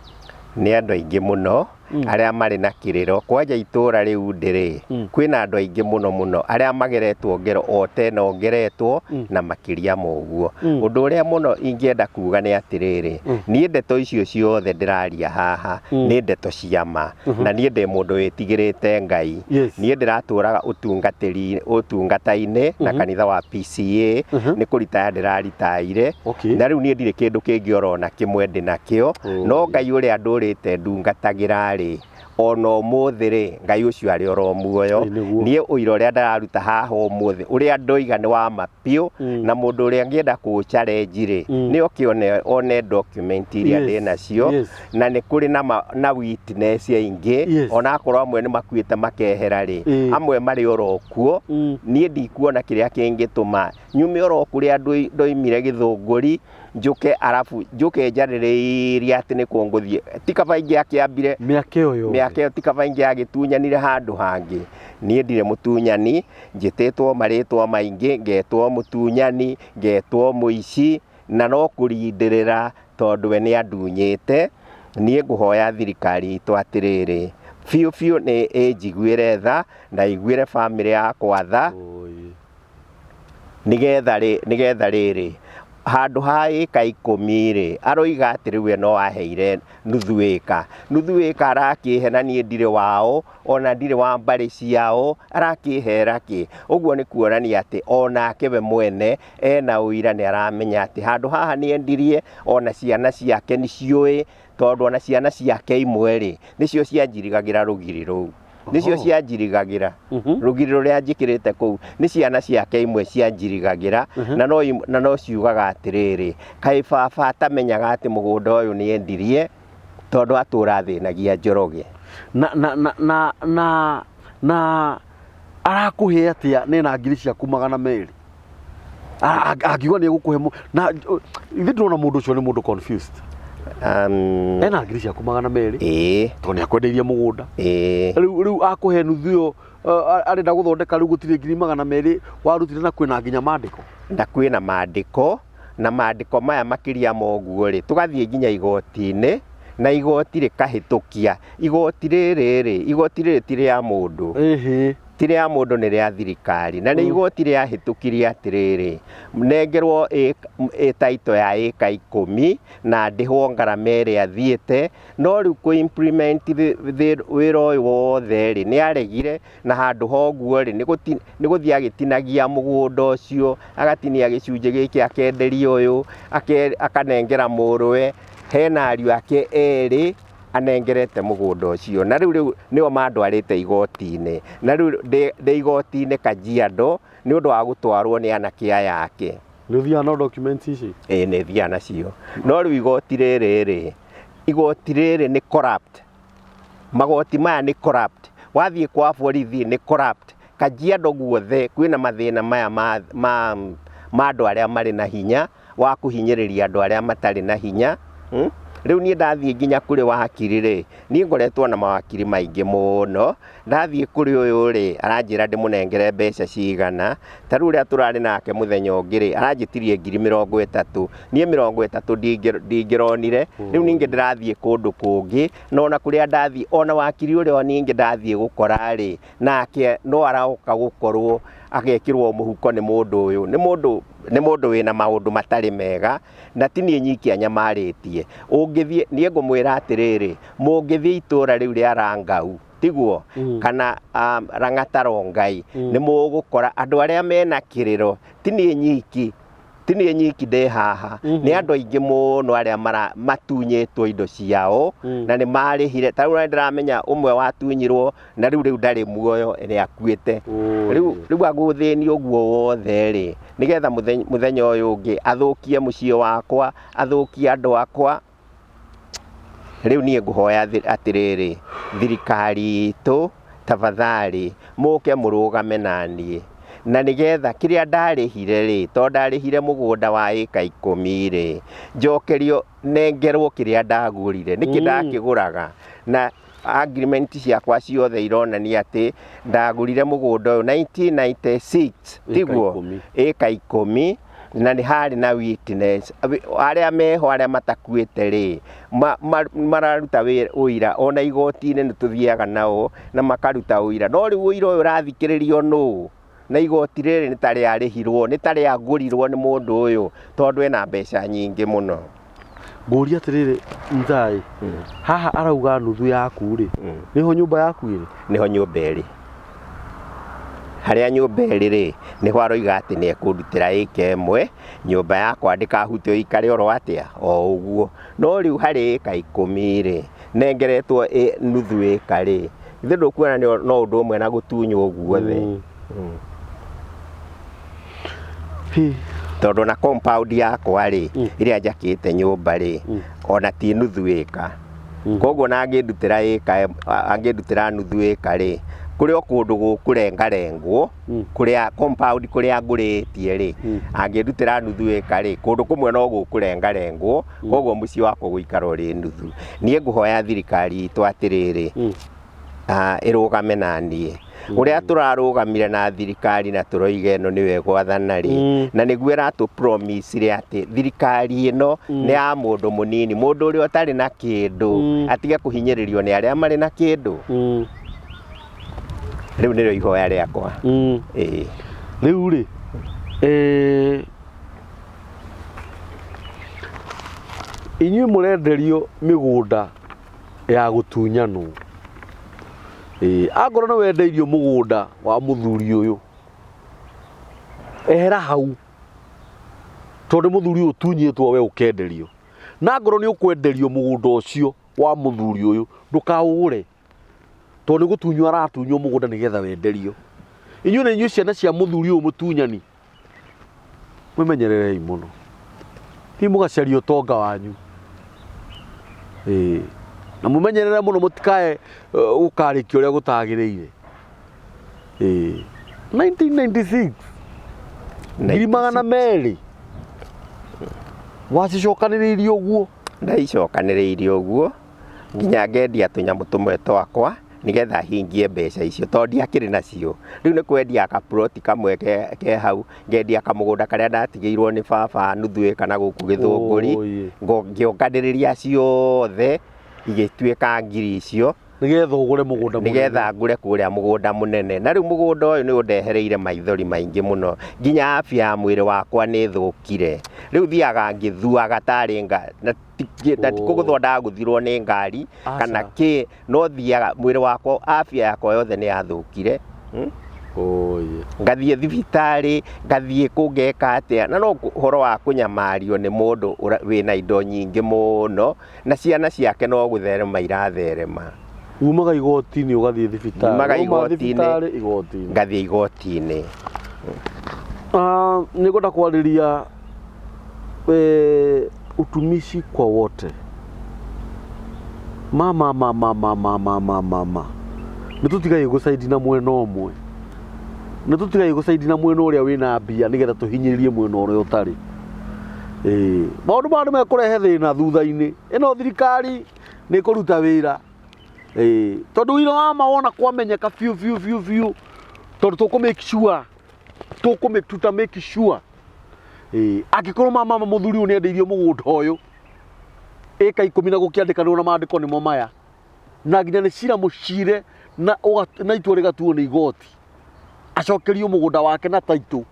Nĩ andũ aingĩ mũno arĩa marĩ na kĩrĩro. Kwanja itũra rĩu ndĩrĩ, kwĩna andũ aingĩ mũno mũno arĩa mageretwo ngero o ta ĩno ngeretwo na makĩria ma ũguo. Ũndũ ũrĩa mũno ingĩenda kuga nĩ atĩrĩrĩ, niĩ ndeto icio ciothe ndĩraria haha nĩ ndeto cia ma, na niĩ ndĩ mũndũ wĩtigĩrĩte Ngai. Niĩ ndĩratũraga ũtungatĩri ũtungata-inĩ na kanitha wa PCA, nĩ kũritaya ndĩraritaire. Na rĩu niĩ ndirĩ kĩndũ kĩngĩ orona kĩmwe ndĩ nakĩo, no Ngai ũrĩa ndũrĩte ndungatagĩra rĩ, ona ũmũthĩ rĩ, Ngai ũcio arĩ oro muoyo. Niĩ ũira ũrĩa ndĩraruta haha ũmũthĩ, ũrĩa ndoiga nĩ wa ma biũ, na mũndũ ũrĩa angĩenda kũ challenge rĩ, nĩ oke one document iria ndĩ nacio, na nĩ kũrĩ na witness aingĩ, ona akorwo amwe nĩ makuĩte makehera rĩ, amwe marĩ oro kuo. Niĩ ndikuona kĩrĩa kĩngĩtũma nyume oro kũrĩa ndoimire Gĩthũngũri, njũke arabu njũke njarĩrĩirie atĩ nĩ kũ ngũthiĩ. Ti kaba ingĩakĩambire
Mĩaka ĩyo yothe.
Gĩake ĩyo ti kaba ingĩagĩtunyanire handũ hangĩ. Niĩ ndirĩ mũtunyani, njĩtĩtwo marĩtwa maingĩ, ngetwo mũtunyani, ngetwo mũici, na no kũrindĩrĩra tondũ we nĩ andunyĩte. Niĩ ngũhoya thirikari itũ atĩrĩrĩ, biũ biũ nĩ ĩnjiguĩre tha na ĩiguĩre bamĩrĩ yakwa tha, nĩgetha rĩrĩ, handũ ha ĩka 10 rĩ, aroiga atĩ rĩu we no aheire nuthu ĩka. Nuthu ĩka arakĩhe na niĩ ndirĩ wao, ona ndirĩ wa mbarĩ ciao, arakĩhera kĩ? Ũguo nĩ kuonania atĩ onake we mwene ena ũira nĩ aramenya atĩ handũ haha nĩ endirie, ona ciana ciake nĩ ciũĩ, tondũ ona ciana ciake imwe rĩ, nĩcio cianjirigagĩra rũgiri rũu. Nĩcio cianjirigagĩra rũgiri rũrĩa njĩkĩrĩte kũu, nĩ ciana ciake imwe cianjirigagĩra, na no ciugaga atĩrĩrĩ, kaĩ baba atamenyaga atĩ mũgũnda ũyũ nĩ endirie, tondũ atũra athĩnagia Njoroge.
Na arakũhe atĩa nĩ na ngiri ciaku 200? Angiuga nĩ egũkũhe na ithuĩ ndĩrona mũndũ ũcio nĩ mũndũ confused. Ena ngiri ciaku 200, tondũ nĩ akwendeirie mũgũnda. Rĩu akũhe nuthu ĩyo, arenda gũthondeka, rĩu gũtirĩ ngiri 200 warutire, na kwĩna nginya mandĩko.
Na kwĩna mandĩko, na mandĩko maya makĩria ma ũguo rĩ, tũgathiĩ nginya igoti-inĩ, na igoti rĩkahĩtũkia. Igoti rĩrĩ rĩ, igoti rĩrĩ ti rĩa mũndũ. Ti rĩa mũndũ, nĩ rĩa thirikari. Na nĩ igoti rĩahĩtũkirie atĩrĩrĩ, nengerwo title ya ĩka 10 na ndĩhwo ngarama ĩrĩa thiĩte. No rĩu kũ implement wĩra ũyũ wothe rĩ, nĩ aregire, na handũ ha ũguo rĩ, nĩ gũthiĩ agĩtinagia mũgũnda ũcio, agatinia gĩcunjĩ gĩkĩ akenderia ũyũ, akanengera mũrũwe, hena ariũ ake erĩ anengerete mũgũnda ũcio. Na rĩu nĩo mandwarĩte igoti-inĩ. Na rĩu ndĩ igoti-inĩ Kajiado nĩ ũndũ wa gũtwarwo nĩ anake aya ake.
Nĩ ũthiaga na documents ici?
Ĩĩ, nĩ thiaga nacio. No rĩu igoti rĩrĩ rĩ, igoti rĩrĩ nĩ corrupt. Magoti maya nĩ corrupt. Wathiĩ kwa borithi nĩ corrupt. Kajiado guothe kwĩna mathĩna maya ma andũ arĩa marĩ na hinya wa kũhinyĩrĩria andũ arĩa matarĩ na hinya. Rĩu niĩ ndathiĩ nginya kũrĩ wakiri rĩ, niĩ ngoretwo na mawakiri maingĩ mũno. Ndathiĩ kũrĩ ũyũ rĩ, aranjĩra ndĩmũnengere mbeca cigana. Ta rĩu ũrĩa tũrarĩ nake mũthenya ũngĩ rĩ, aranjĩtirie ngiri 30. Niĩ 30 ndingĩronire. Rĩu ningĩ ndĩrathiĩ kũndũ kũngĩ, na ona kũrĩa ndathiĩ, ona wakiri ũrĩa ningĩ ndathiĩ gũkora rĩ, nake no aroka gũkorwo agekĩrwo mũhuko nĩ mũndũ ũyũ. Nĩ mũndũ wĩna maũndũ matarĩ mega, na ti niĩ nyiki anyamarĩtie. Ũngĩthiĩ, niĩ ngũmwĩra atĩrĩrĩ, mũngĩthiĩ itũra rĩu rĩa Rangau, tiguo, kana Lang'ata Rongai, nĩ mũgũkora andũ arĩa mena kĩrĩro, ti niĩ nyiki ndĩ haha, nĩ andũ aingĩ mũno arĩa matunyĩtwo indo ciao, na nĩ marĩhire. Ta rĩu nĩ ndĩramenya ũmwe watunyirwo na rĩu ndarĩ muoyo, nĩ akuĩte. Rĩu agũthĩnio ũguo wothe rĩ, nĩgetha mũthenya ũyũ ũngĩ athũkie mũciĩ wakwa, athũkie andũ akwa. Rĩu niĩ ngũhoya atĩrĩrĩ, thirikari itũ, tafadhali mũke mũrũgame na niĩ, na nĩgetha kĩrĩa ndarĩhire rĩ, tondũ ndarĩhire mũgũnda wa ĩka 10 rĩ, njokerio, nengerwo kĩrĩa ndagũrire. Nĩkĩ ndakĩgũraga? Na agreement ciakwa ciothe ironania atĩ ndagũrire mũgũnda ũyũ 1996, tiguo?
10.
Ĩka 10, na nĩ harĩ na witness arĩa meho, arĩa matakuĩte rĩ, mararuta ũira, ona igoti-inĩ nĩ tũthiaga nao na makaruta ũira. No rĩu ũira ũyũ ũrathikĩrĩrio nũ? Na igoti rĩrĩ nĩ ta rĩarĩhirwo, nĩ ta rĩagũrirwo nĩ mũndũ ũyũ, tondũ ena mbeca nyingĩ mũno.
Ngũria atĩrĩrĩ, Nzai, haha arauga nuthu yaku rĩ, nĩho nyũmba yaku ĩrĩ?
Nĩho nyũmba ĩrĩ. Harĩa nyũmba ĩrĩ rĩ, nĩho aroiga atĩ nĩ ekũndutĩra ĩka 1, nyũmba yakwa ndĩkahutio, ĩikare oro atĩa, o ũguo. No rĩu harĩ ĩka 10 rĩ, nengeretwo nuthu ĩka rĩ, ithe ndũkuona no ũndũ ũmwe na gũtunywo guothe? Tondũ na compound yakwa rĩ, ĩrĩa njakĩte nyũmba rĩ, ona ti nuthu ĩka. Koguo na angĩndutĩra ĩka, angĩndutĩra nuthu ĩka rĩ, kũrĩ o kũndũ gũkũrengarengwo, kũrĩa compound kũrĩa ngũrĩtie rĩ, angĩndutĩra nuthu ĩka rĩ, kũndũ kũmwe no gũkũrengarengwo, koguo mũciĩ wakwa gũikara ũrĩ nuthu. Niĩ ngũhoya thirikari itũ atĩrĩrĩ, Ĩrũgame na niĩ ũrĩa tũrarũgamire na thirikari na tũroiga ĩno nĩyo ĩgwathana rĩ, na nĩguo ĩratũ promise rĩ atĩ thirikari ĩno nĩ ya mũndũ mũnini, mũndũ ũrĩa ũtarĩ na kĩndũ atige kũhinyĩrĩrio nĩ arĩa marĩ na kĩndũ. Rĩu nĩrĩo ihoya rĩakwa. Ĩĩ.
Rĩu rĩ, inyuĩ mũrenderio mĩgũnda ya gũtunyanwo. Ĩĩ, angorwo nĩ wendeirio mũgũnda wa mũthuri ũyũ, ehera hau, tondũ mũthuri ũyũ ũtunyĩtwo we ũkenderio. Na angorwo nĩ ũkwenderio mũgũnda ũcio wa mũthuri ũyũ, ndũkaũgũre, tondũ nĩ gũtunywo aratunywo mũgũnda nĩgetha wenderio. Inyuĩ nĩ inyuĩ ciana cia mũthuri ũyũ mũtunyani, Mwĩmenyererei mũno. Thiĩ mũgacarie ũtonga wanyu. Ĩĩ. Na mũmenyerere mũno mũtikae gũkarĩkia ũrĩa gũtagĩrĩire. Ĩĩ. 1996 200,000 wacicokanĩrĩirie ũguo.
Ndaicokanĩrĩirie ũguo nginya ngendia tũnyamũ tũmwe twakwa nĩgetha hingie mbeca icio tondũ ndiakĩrĩ nacio. Rĩu nĩ kwendia kaburoti kamwe ke hau, ngendia kamũgũnda karĩa ndatigĩirwo nĩ baba nuthu ĩka na gũkũ Gĩthũngũri, ngĩonganĩrĩria ciothe igĩtuĩka ngiri icio.
Nĩgetha ũgũre mũgũnda mũnene.
Nĩgetha ngũre kũrĩa mũgũnda mũnene. Na rĩu mũgũnda ũyũ nĩ ũndehereire maithori maingĩ mũno, nginya afya ya mwĩrĩ wakwa nĩ ĩthũkire. Rĩu thiaga ngĩthuaga tarĩ na ti kũgũthwo ndagũthirwo nĩ ngari kana kĩ, no thiaga mwĩrĩ wakwa afya yakwa yothe nĩ yathũkire. Ngathiĩ thibitarĩ, ngathiĩ kũ ngeka atĩa, na no ũhoro wa kũnyamario nĩ mũndũ wĩna indo nyingĩ mũno, na ciana ciake no gũtherema iratherema.
Umaga igoti-inĩ ũgathiĩ thibitarĩ.
Umaga
Wauma
igoti-inĩ.
thibitarĩ igoti-inĩ.
Ngathiĩ igoti-inĩ.
Nĩ ngwenda kwarĩria utumishi kwa wote. Ma ma ma ma ma ma ma ma ma ma. Nĩ tũtigaire gũcaidi na mwena ũmwe. Nĩ tũtigaire gũcaidi na mwena ũrĩa wĩna mbia nĩgetha tũhinyĩrĩrie mwena ũrĩa ũtarĩ. Ĩĩ, maũndũ maya nĩ mekũrehe thĩna thutha-inĩ. Ĩno thirikari nĩ ĩkũruta wĩra. Ĩĩ, tondũ ũira wa ma wona kwamenyeka biũ biũ biũ biũ, tondũ tũkũ make sure, tũkũ tuta make sure. Ĩĩ, angĩkorwo ma mama mũthuri ũyũ nĩ endeirio mũgũnda ũyũ, ĩka 10 na gũkĩandĩkanĩrwo na maandĩko nĩmo maya, na nginya nĩ cira mũcire na, na itua rĩgatuo nĩ igoti, acokerio mũgũnda wake na taitũ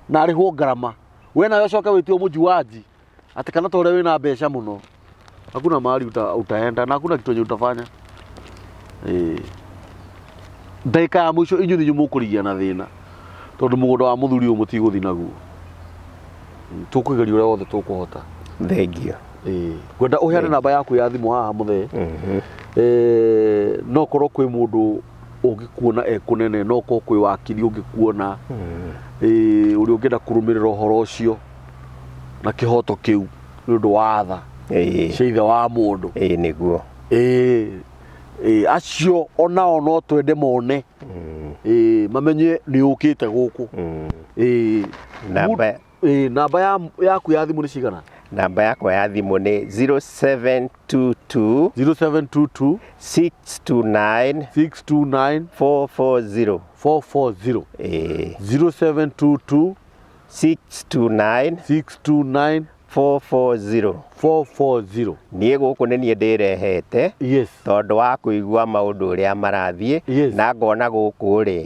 na arĩhwo ngarama. We nawe ũcoke wĩtue mũjuaji atĩ kana ta ũrĩa wĩna mbeca mũno, hakuna mahali utaenda na hakuna kitu yenye utafanya. Ĩĩ. Ndagĩka ya mũico inyuĩ nĩ inyuĩ mũkũrigia na thĩna tondũ mũgũnda wa mũthuri ũyũ mũtigũthiĩ naguo. Tũkũgeria ũrĩa wothe tũkũhota.
Thengiũ.
Ĩĩ. Ngwenda ũheane namba yaku ya thimũ haha mũthee. No korwo kwĩ mũndũ ũngĩkuona e kũnene, no korwo kwĩ wakiri ũngĩkuona, ũrĩa ũngĩenda kũrũmĩrĩra ũhoro ũcio na kĩhoto kĩu nĩ ũndũ wa tha cia ithe wa mũndũ.
Ĩĩ nĩguo.
Ĩĩ, acio onao no twende mone. Ĩĩ, mamenye nĩ ũkĩte gũkũ. Ĩĩ.
Namba
Ĩĩ, namba yaku ya thimũ nĩ cigana?
Namba yakwa ya thimũ nĩ 0722
0722
629
629
440.
440.
Ĩĩ.
0722
629
629
440.
440.
Niĩ gũkũ nĩ niĩ ndĩrehete.
Yes.
Tondũ wa kũigua maũndũ ũrĩa marathiĩ.
Yes.
Na ngona gũkũ rĩ,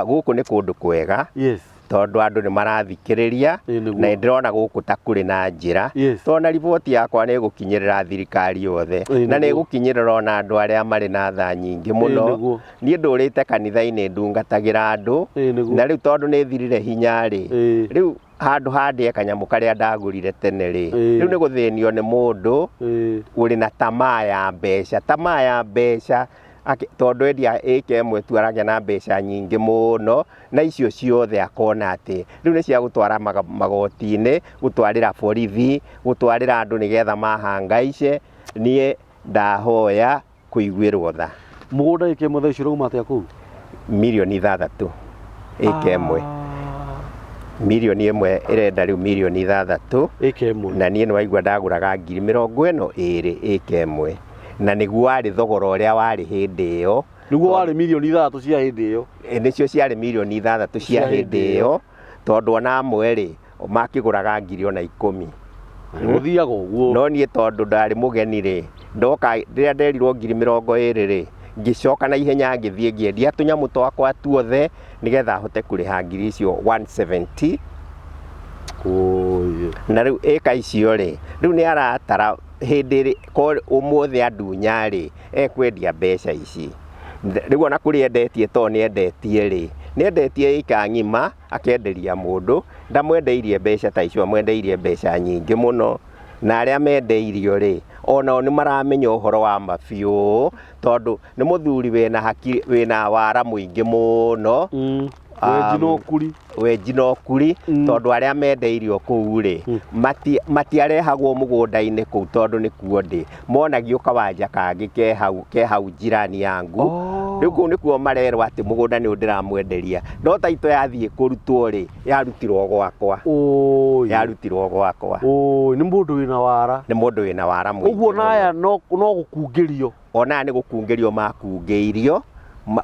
gũkũ nĩ kũndũ kwega.
Yes.
Tondũ andũ nĩ marathikĩrĩria.
Ĩĩ, nĩguo.
Na ndĩrona gũkũ ta kũrĩ na njĩra.
Yes.
Tondũ na riboti yakwa nĩ ĩgũkinyĩrĩra thirikari yothe.
Ĩĩ,
Na nĩ
nĩguo.
ĩgũkinyĩrĩra ona andũ arĩa marĩ na tha nyingĩ mũno.
Ĩĩ, nĩguo.
Niĩ ndũrĩte kanitha-inĩ ndungatagĩra andũ.
Ĩĩ, nĩguo.
Na rĩu tondũ nĩ thirire hinya rĩ,
Ĩĩ.
rĩu handũ ha ndĩe kanyamũ karĩa ndagũrire tene rĩ,
Ĩĩ.
rĩu nĩ gũthĩnio nĩ mũndũ
Ĩĩ.
ũrĩ na tamaa ya mbeca. Tamaa ya mbeca, tondũ endia ĩka ĩmwe tu aragĩa na mbeca nyingĩ mũno, na icio ciothe akona atĩ rĩu nĩ cia gũtwara magoti-inĩ, gũtwarĩra borithi, gũtwarĩra andũ nĩgetha mahangaice. Niĩ ndahoya kũiguĩrwo tha.
Mũgũnda ĩka ĩmwe thaa ici ũrauma atĩa kũu?
Mirioni 6 ĩka ĩmwe. Mirioni ĩmwe ĩrenda rĩu mirioni 6.
Ĩka ĩmwe.
Na niĩ nĩwaigua ndagũraga ngiri 22 ĩka ĩmwe. Na nĩguo warĩ thogora ũrĩa warĩ hĩndĩ ĩyo.
Nĩguo warĩ mirioni 6 cia hĩndĩ ĩyo.
Nĩcio ciarĩ mirioni 6 cia hĩndĩ ĩyo, tondũ ona amwe rĩ makĩgũraga ngiri ona 10.
Gũthiaga ũguo.
No niĩ tondũ ndarĩ mũgeni rĩ, ndoka rĩrĩa nderirwo ngiri 20 rĩ, ngĩcoka na ihenya ngĩthiĩ ngĩendia tũnyamũ twakwa tuothe nĩgetha hote kũrĩha ngiri icio 170.
Ũĩ.
Na rĩu ĩka icio rĩ, rĩu nĩ aratara hĩndĩ ĩrĩ ko ũmũthĩ andunya rĩ, ekwendia mbeca ici. Rĩu ona kũrĩa endetie to nĩ endetie rĩ, nĩ endetie ĩka ng'ima akenderia mũndũ, ndamwendeirie mbeca ta icio, amwendeirie mbeca nyingĩ mũno. Na arĩa mendeirio rĩ, onao nĩ maramenya ũhoro wa ma biũ, tondũ nĩ mũthuri wĩna hakiri, wĩna wara mũingĩ mũno.
Wenji na ũkuri.
Wenji na ũkuri, tondũ arĩa mendeirio kũu rĩ, matiarehagwo mũgũnda-inĩ kũu tondũ nĩkuo ndĩ, monagio kawanja kangĩ ke hau jirani yangu. Rĩu kũu nĩkuo marerwo atĩ mũgũnda nĩ ndĩramwenderia, no taito yathiĩ kũrutwo rĩ, yarutirwo gwakwa. Yarutirwo gwakwa.
Nĩ mũndũ wĩna wara.
Nĩ mũndũ wĩna wara mũingĩ.
Ũguo na aya no gũkungĩrio.
Ona aya nĩ gũkungĩrio makungĩirio,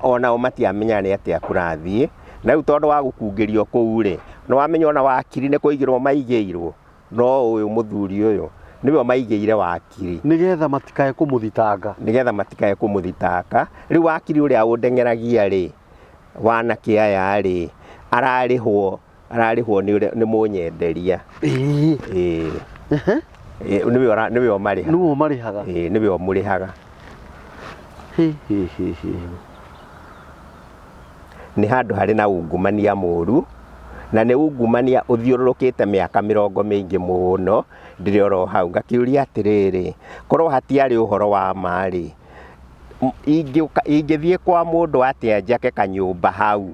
onao matiamenya nĩ atĩa kũrathiĩ. Na rĩu tondũ wa gũkungĩrio kũu rĩ, nĩ wamenya ona wakiri nĩ kũigĩrwo maigĩirwo, no ũyũ mũthuri ũyũ nĩwe maigĩire wakiri.
Nĩgetha matikae kũmũthitanga.
Nĩgetha matikae kũmũthitanga. Rĩu wakiri ũrĩa ũndeng'eragia rĩ, wanake aya rĩ, ararĩhwo nĩ mũnyenderia. Ĩĩ. Nĩwe ũmarĩhaga.
Nĩwe ũmarĩhaga.
Ĩĩ, nĩwe ũmũrĩhaga. Nĩ handũ harĩ na ungumania mũru, na nĩ ungumania ũthiũrũrũkĩte mĩaka mĩrongo mĩingĩ mũno, ndĩrĩ oro hau. Ngakĩũria atĩrĩrĩ, korwo hatiarĩ ũhoro wa ma rĩ, ingĩthiĩ kwa mũndũ atĩa njake kanyũmba hau,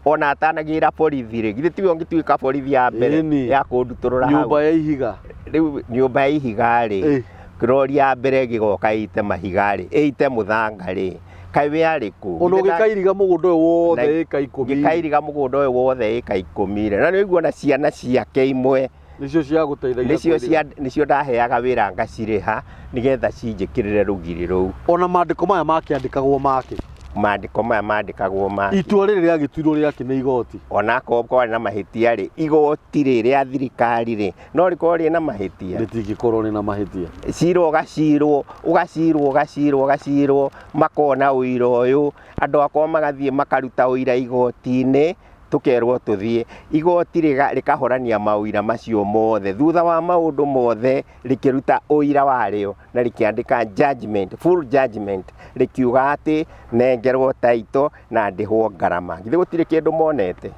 ona atanagĩra borithi rĩ, githĩ tiwe ũngĩtuĩka borithi ya mbere ya kũndutũrũra hau?
Nyũmba ya ihiga.
Rĩu nyũmba ya ihiga rĩ, rori ya mbere ĩgĩgoka ĩite mahiga rĩ, ĩite mũthanga rĩ, kaĩ we arĩ kũ?
Ona ũgĩkairiga mũgũnda ũyũ wothe ĩka 10.
Ngĩkairiga mũgũnda ũyũ wothe ĩka 10 rĩ, na nĩ ũiguo ona ciana ciake imwe
nĩcio ciagũteithagia,
nĩcio ndaheaga wĩra ngacirĩha nĩgetha cinjĩkĩrĩre rũgiri rũu.
Ona maandĩko maya makĩandĩkagwo make.
Maandĩko maya mandĩkagwo make.
Itua rĩrĩ rĩagĩtuirwo rĩake nĩ igoti.
Ona akorwo kwarĩ na mahĩtia rĩ, igoti rĩ rĩa thirikari rĩ, no rĩkorwo rĩna mahĩtia.
Rĩtingĩkorwo rĩna mahĩtia.
Cira ũgacirwo, ũgacirwo, ũgacirwo, ũgacirwo, makona ũira ũyũ, andũ akwa magathiĩ makaruta ũira igoti-inĩ, tũkerwo tũthiĩ. Igoti rĩkahorania maũira macio mothe. Thutha wa maũndũ mothe, rĩkĩruta ũira warĩo na rĩkĩandĩka judgment, full judgment, rĩkiuga atĩ nengerwo taito na ndĩhwo ngarama. Githĩ gũtirĩ kĩndũ monete?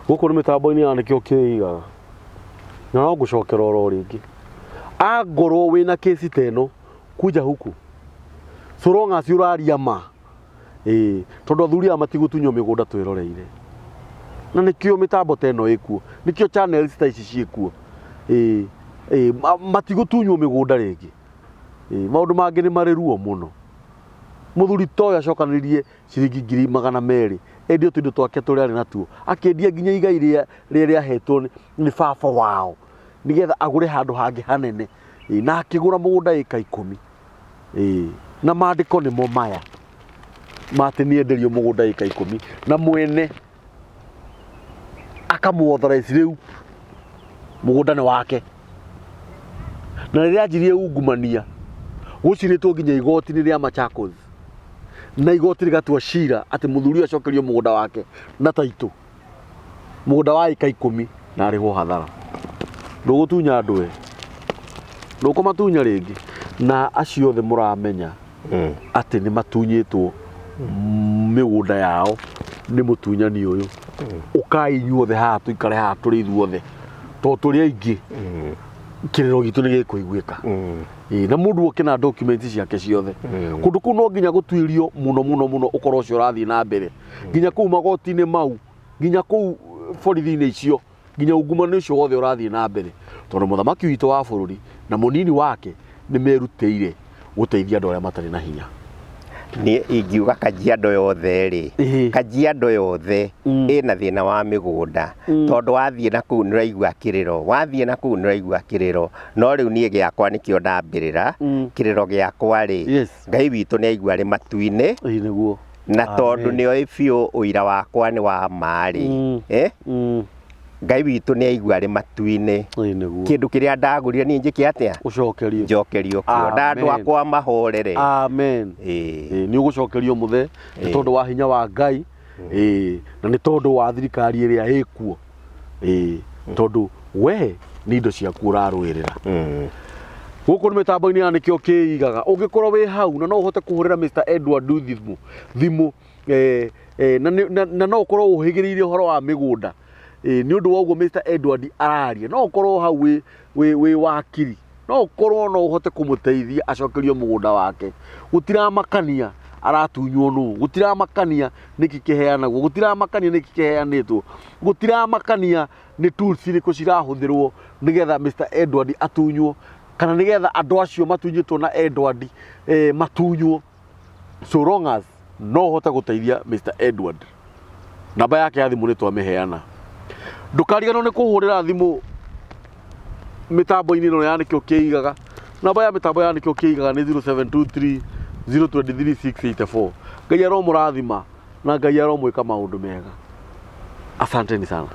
Gũkũ nĩ mĩtambo-inĩ ya nĩkĩo kĩigaga. Na no ngũcokera oro rĩngĩ. Angorwo wĩna kesi ta ĩno, kuja huku. So long as ũraria ma. Ĩĩ, tondũ athuri aya matigũtunywo mĩgũnda twĩroreire. Na nĩkĩo mĩtambo ta ĩno ĩkuo. Nĩkĩo channels ta ici ciĩkuo. Ĩĩ, ĩĩ, matigũtunywo mĩgũnda rĩngĩ. Ĩĩ, maũndũ mangĩ nĩ marĩ ruo mũno. Mũthuri ta ũyũ acokanĩrĩrie ciringi 200,000, endie tũindo twake tũrĩa arĩ natuo, akĩendia nginya igai rĩrĩa rĩahetwo nĩ baba wao, nĩgetha agũre handũ hangĩ hanene. Ĩĩ, na akĩgũra mũgũnda ĩka 10. Ĩĩ, na maandĩko nĩmo maya ma atĩ nĩ enderio mũgũnda ĩka 10, na mwene akamũ-authorize rĩu mũgũnda nĩ wake. Na rĩrĩa anjirie ungumania, gũcirĩtwo nginya igoti-inĩ rĩa Machakos, na igoti rĩgatua cira atĩ mũthuri ũyũ acokerio mũgũnda wake na taitũ, mũgũnda wa ĩka 10 na arĩhwo hathara. Ndũgũtunya andũ we, ndũkũmatunya rĩngĩ. Na acio othe mũramenya atĩ nĩ matunyĩtwo mĩgũnda yao nĩ mũtunyani ũyũ, ũkai inyuothe haha tũikare haha tũrĩ ithuothe, tondũ tũrĩ aingĩ, kĩrĩro gitũ nĩ gĩkũiguĩka. Ĩĩ, na mũndũ oke na documents ciake ciothe. Kũndũ kũu no nginya gũtuĩrio mũno mũno mũno ũkorwo ũcio ũrathiĩ na mbere, nginya kũu magoti-inĩ mau, nginya kũu borithi-inĩ icio, nginya ungumania ũcio wothe ũrathiĩ na mbere, tondũ mũthamaki witũ wa bũrũri na mũnini wake nĩ merutĩire gũteithia andũ arĩa matarĩ na hinya.
Niĩ ingiuga Kajiado yothe rĩ,
Ĩĩ.
Kajiado yothe ĩna thĩna wa mĩgũnda tondũ wathiĩ na kũu nĩũraigua kĩrĩro, wathiĩ na kũu nĩũraigua kĩrĩro, no rĩu niĩ gĩakwa nĩkĩo ndambĩrĩra, kĩrĩro gĩakwa rĩ,
Yes.
Ngai witũ nĩaigua arĩ matu-inĩ,
Ĩĩ nĩguo.
na tondũ
Amen.
nĩoĩ biũ ũira wakwa nĩ wa ma rĩ, eh, Ngai witũ nĩaigua arĩ matu-inĩ,
Ĩĩ nĩguo.
kĩndũ kĩrĩa ndagũrire niĩ njĩke atĩa?
Ũcokerio.
Njokerio kĩo, na andũ
Amen.
akwa mahorere.
Amen.
Ĩĩ.
Ĩĩ, nĩ ũgũcokerio mũthe nĩ tondũ wa hinya wa Ngai ĩĩ, na nĩ tondũ wa thirikari ĩrĩa ĩkuo ĩĩ, tondũ we nĩ indo ciaku ũrarũĩrĩra. Gũkũ nĩ mĩtambo-inĩ ya nĩkĩo kĩigaga ũngĩkorwo wĩ hau na no ũhote kũhũrĩra Mr Edward thimũ thimũ eh, eh, na, nĩ- na, na no ũkorwo ũhĩgĩrĩire ũhoro wa mĩgũnda eh, nĩ ũndũ wa ũguo Mr Edward araria no ũkorwo hau wĩ, wĩ, wĩ wakiri no ũkorwo no ũhote kũmũteithia acokerio mũgũnda wake gũtiramakania aratunywo nũ gũtiramakania nĩkĩ kĩheanagwo gũtiramakania nĩkĩ kĩheanĩtwo gũtiramakania nĩ tools irĩkũ cirahũthĩrwo nĩgetha Mr Edward atunywo kana nĩgetha andũ acio matunyĩtwo na Edward eh, matunywo so long as no ũhote gũteithia Mr Edward namba yake ya thimũ nĩ twamĩheana ndũkariganĩrwo nĩ kũhũrĩra thimũ mĩtambo-inĩ ĩno ya nĩkĩo kĩigaga namba ya mĩtambo ya nĩkĩo kĩigaga nĩ 0723 023 684 Ngai aromũrathima na Ngai aromwĩka maũndũ mega asanteni sana.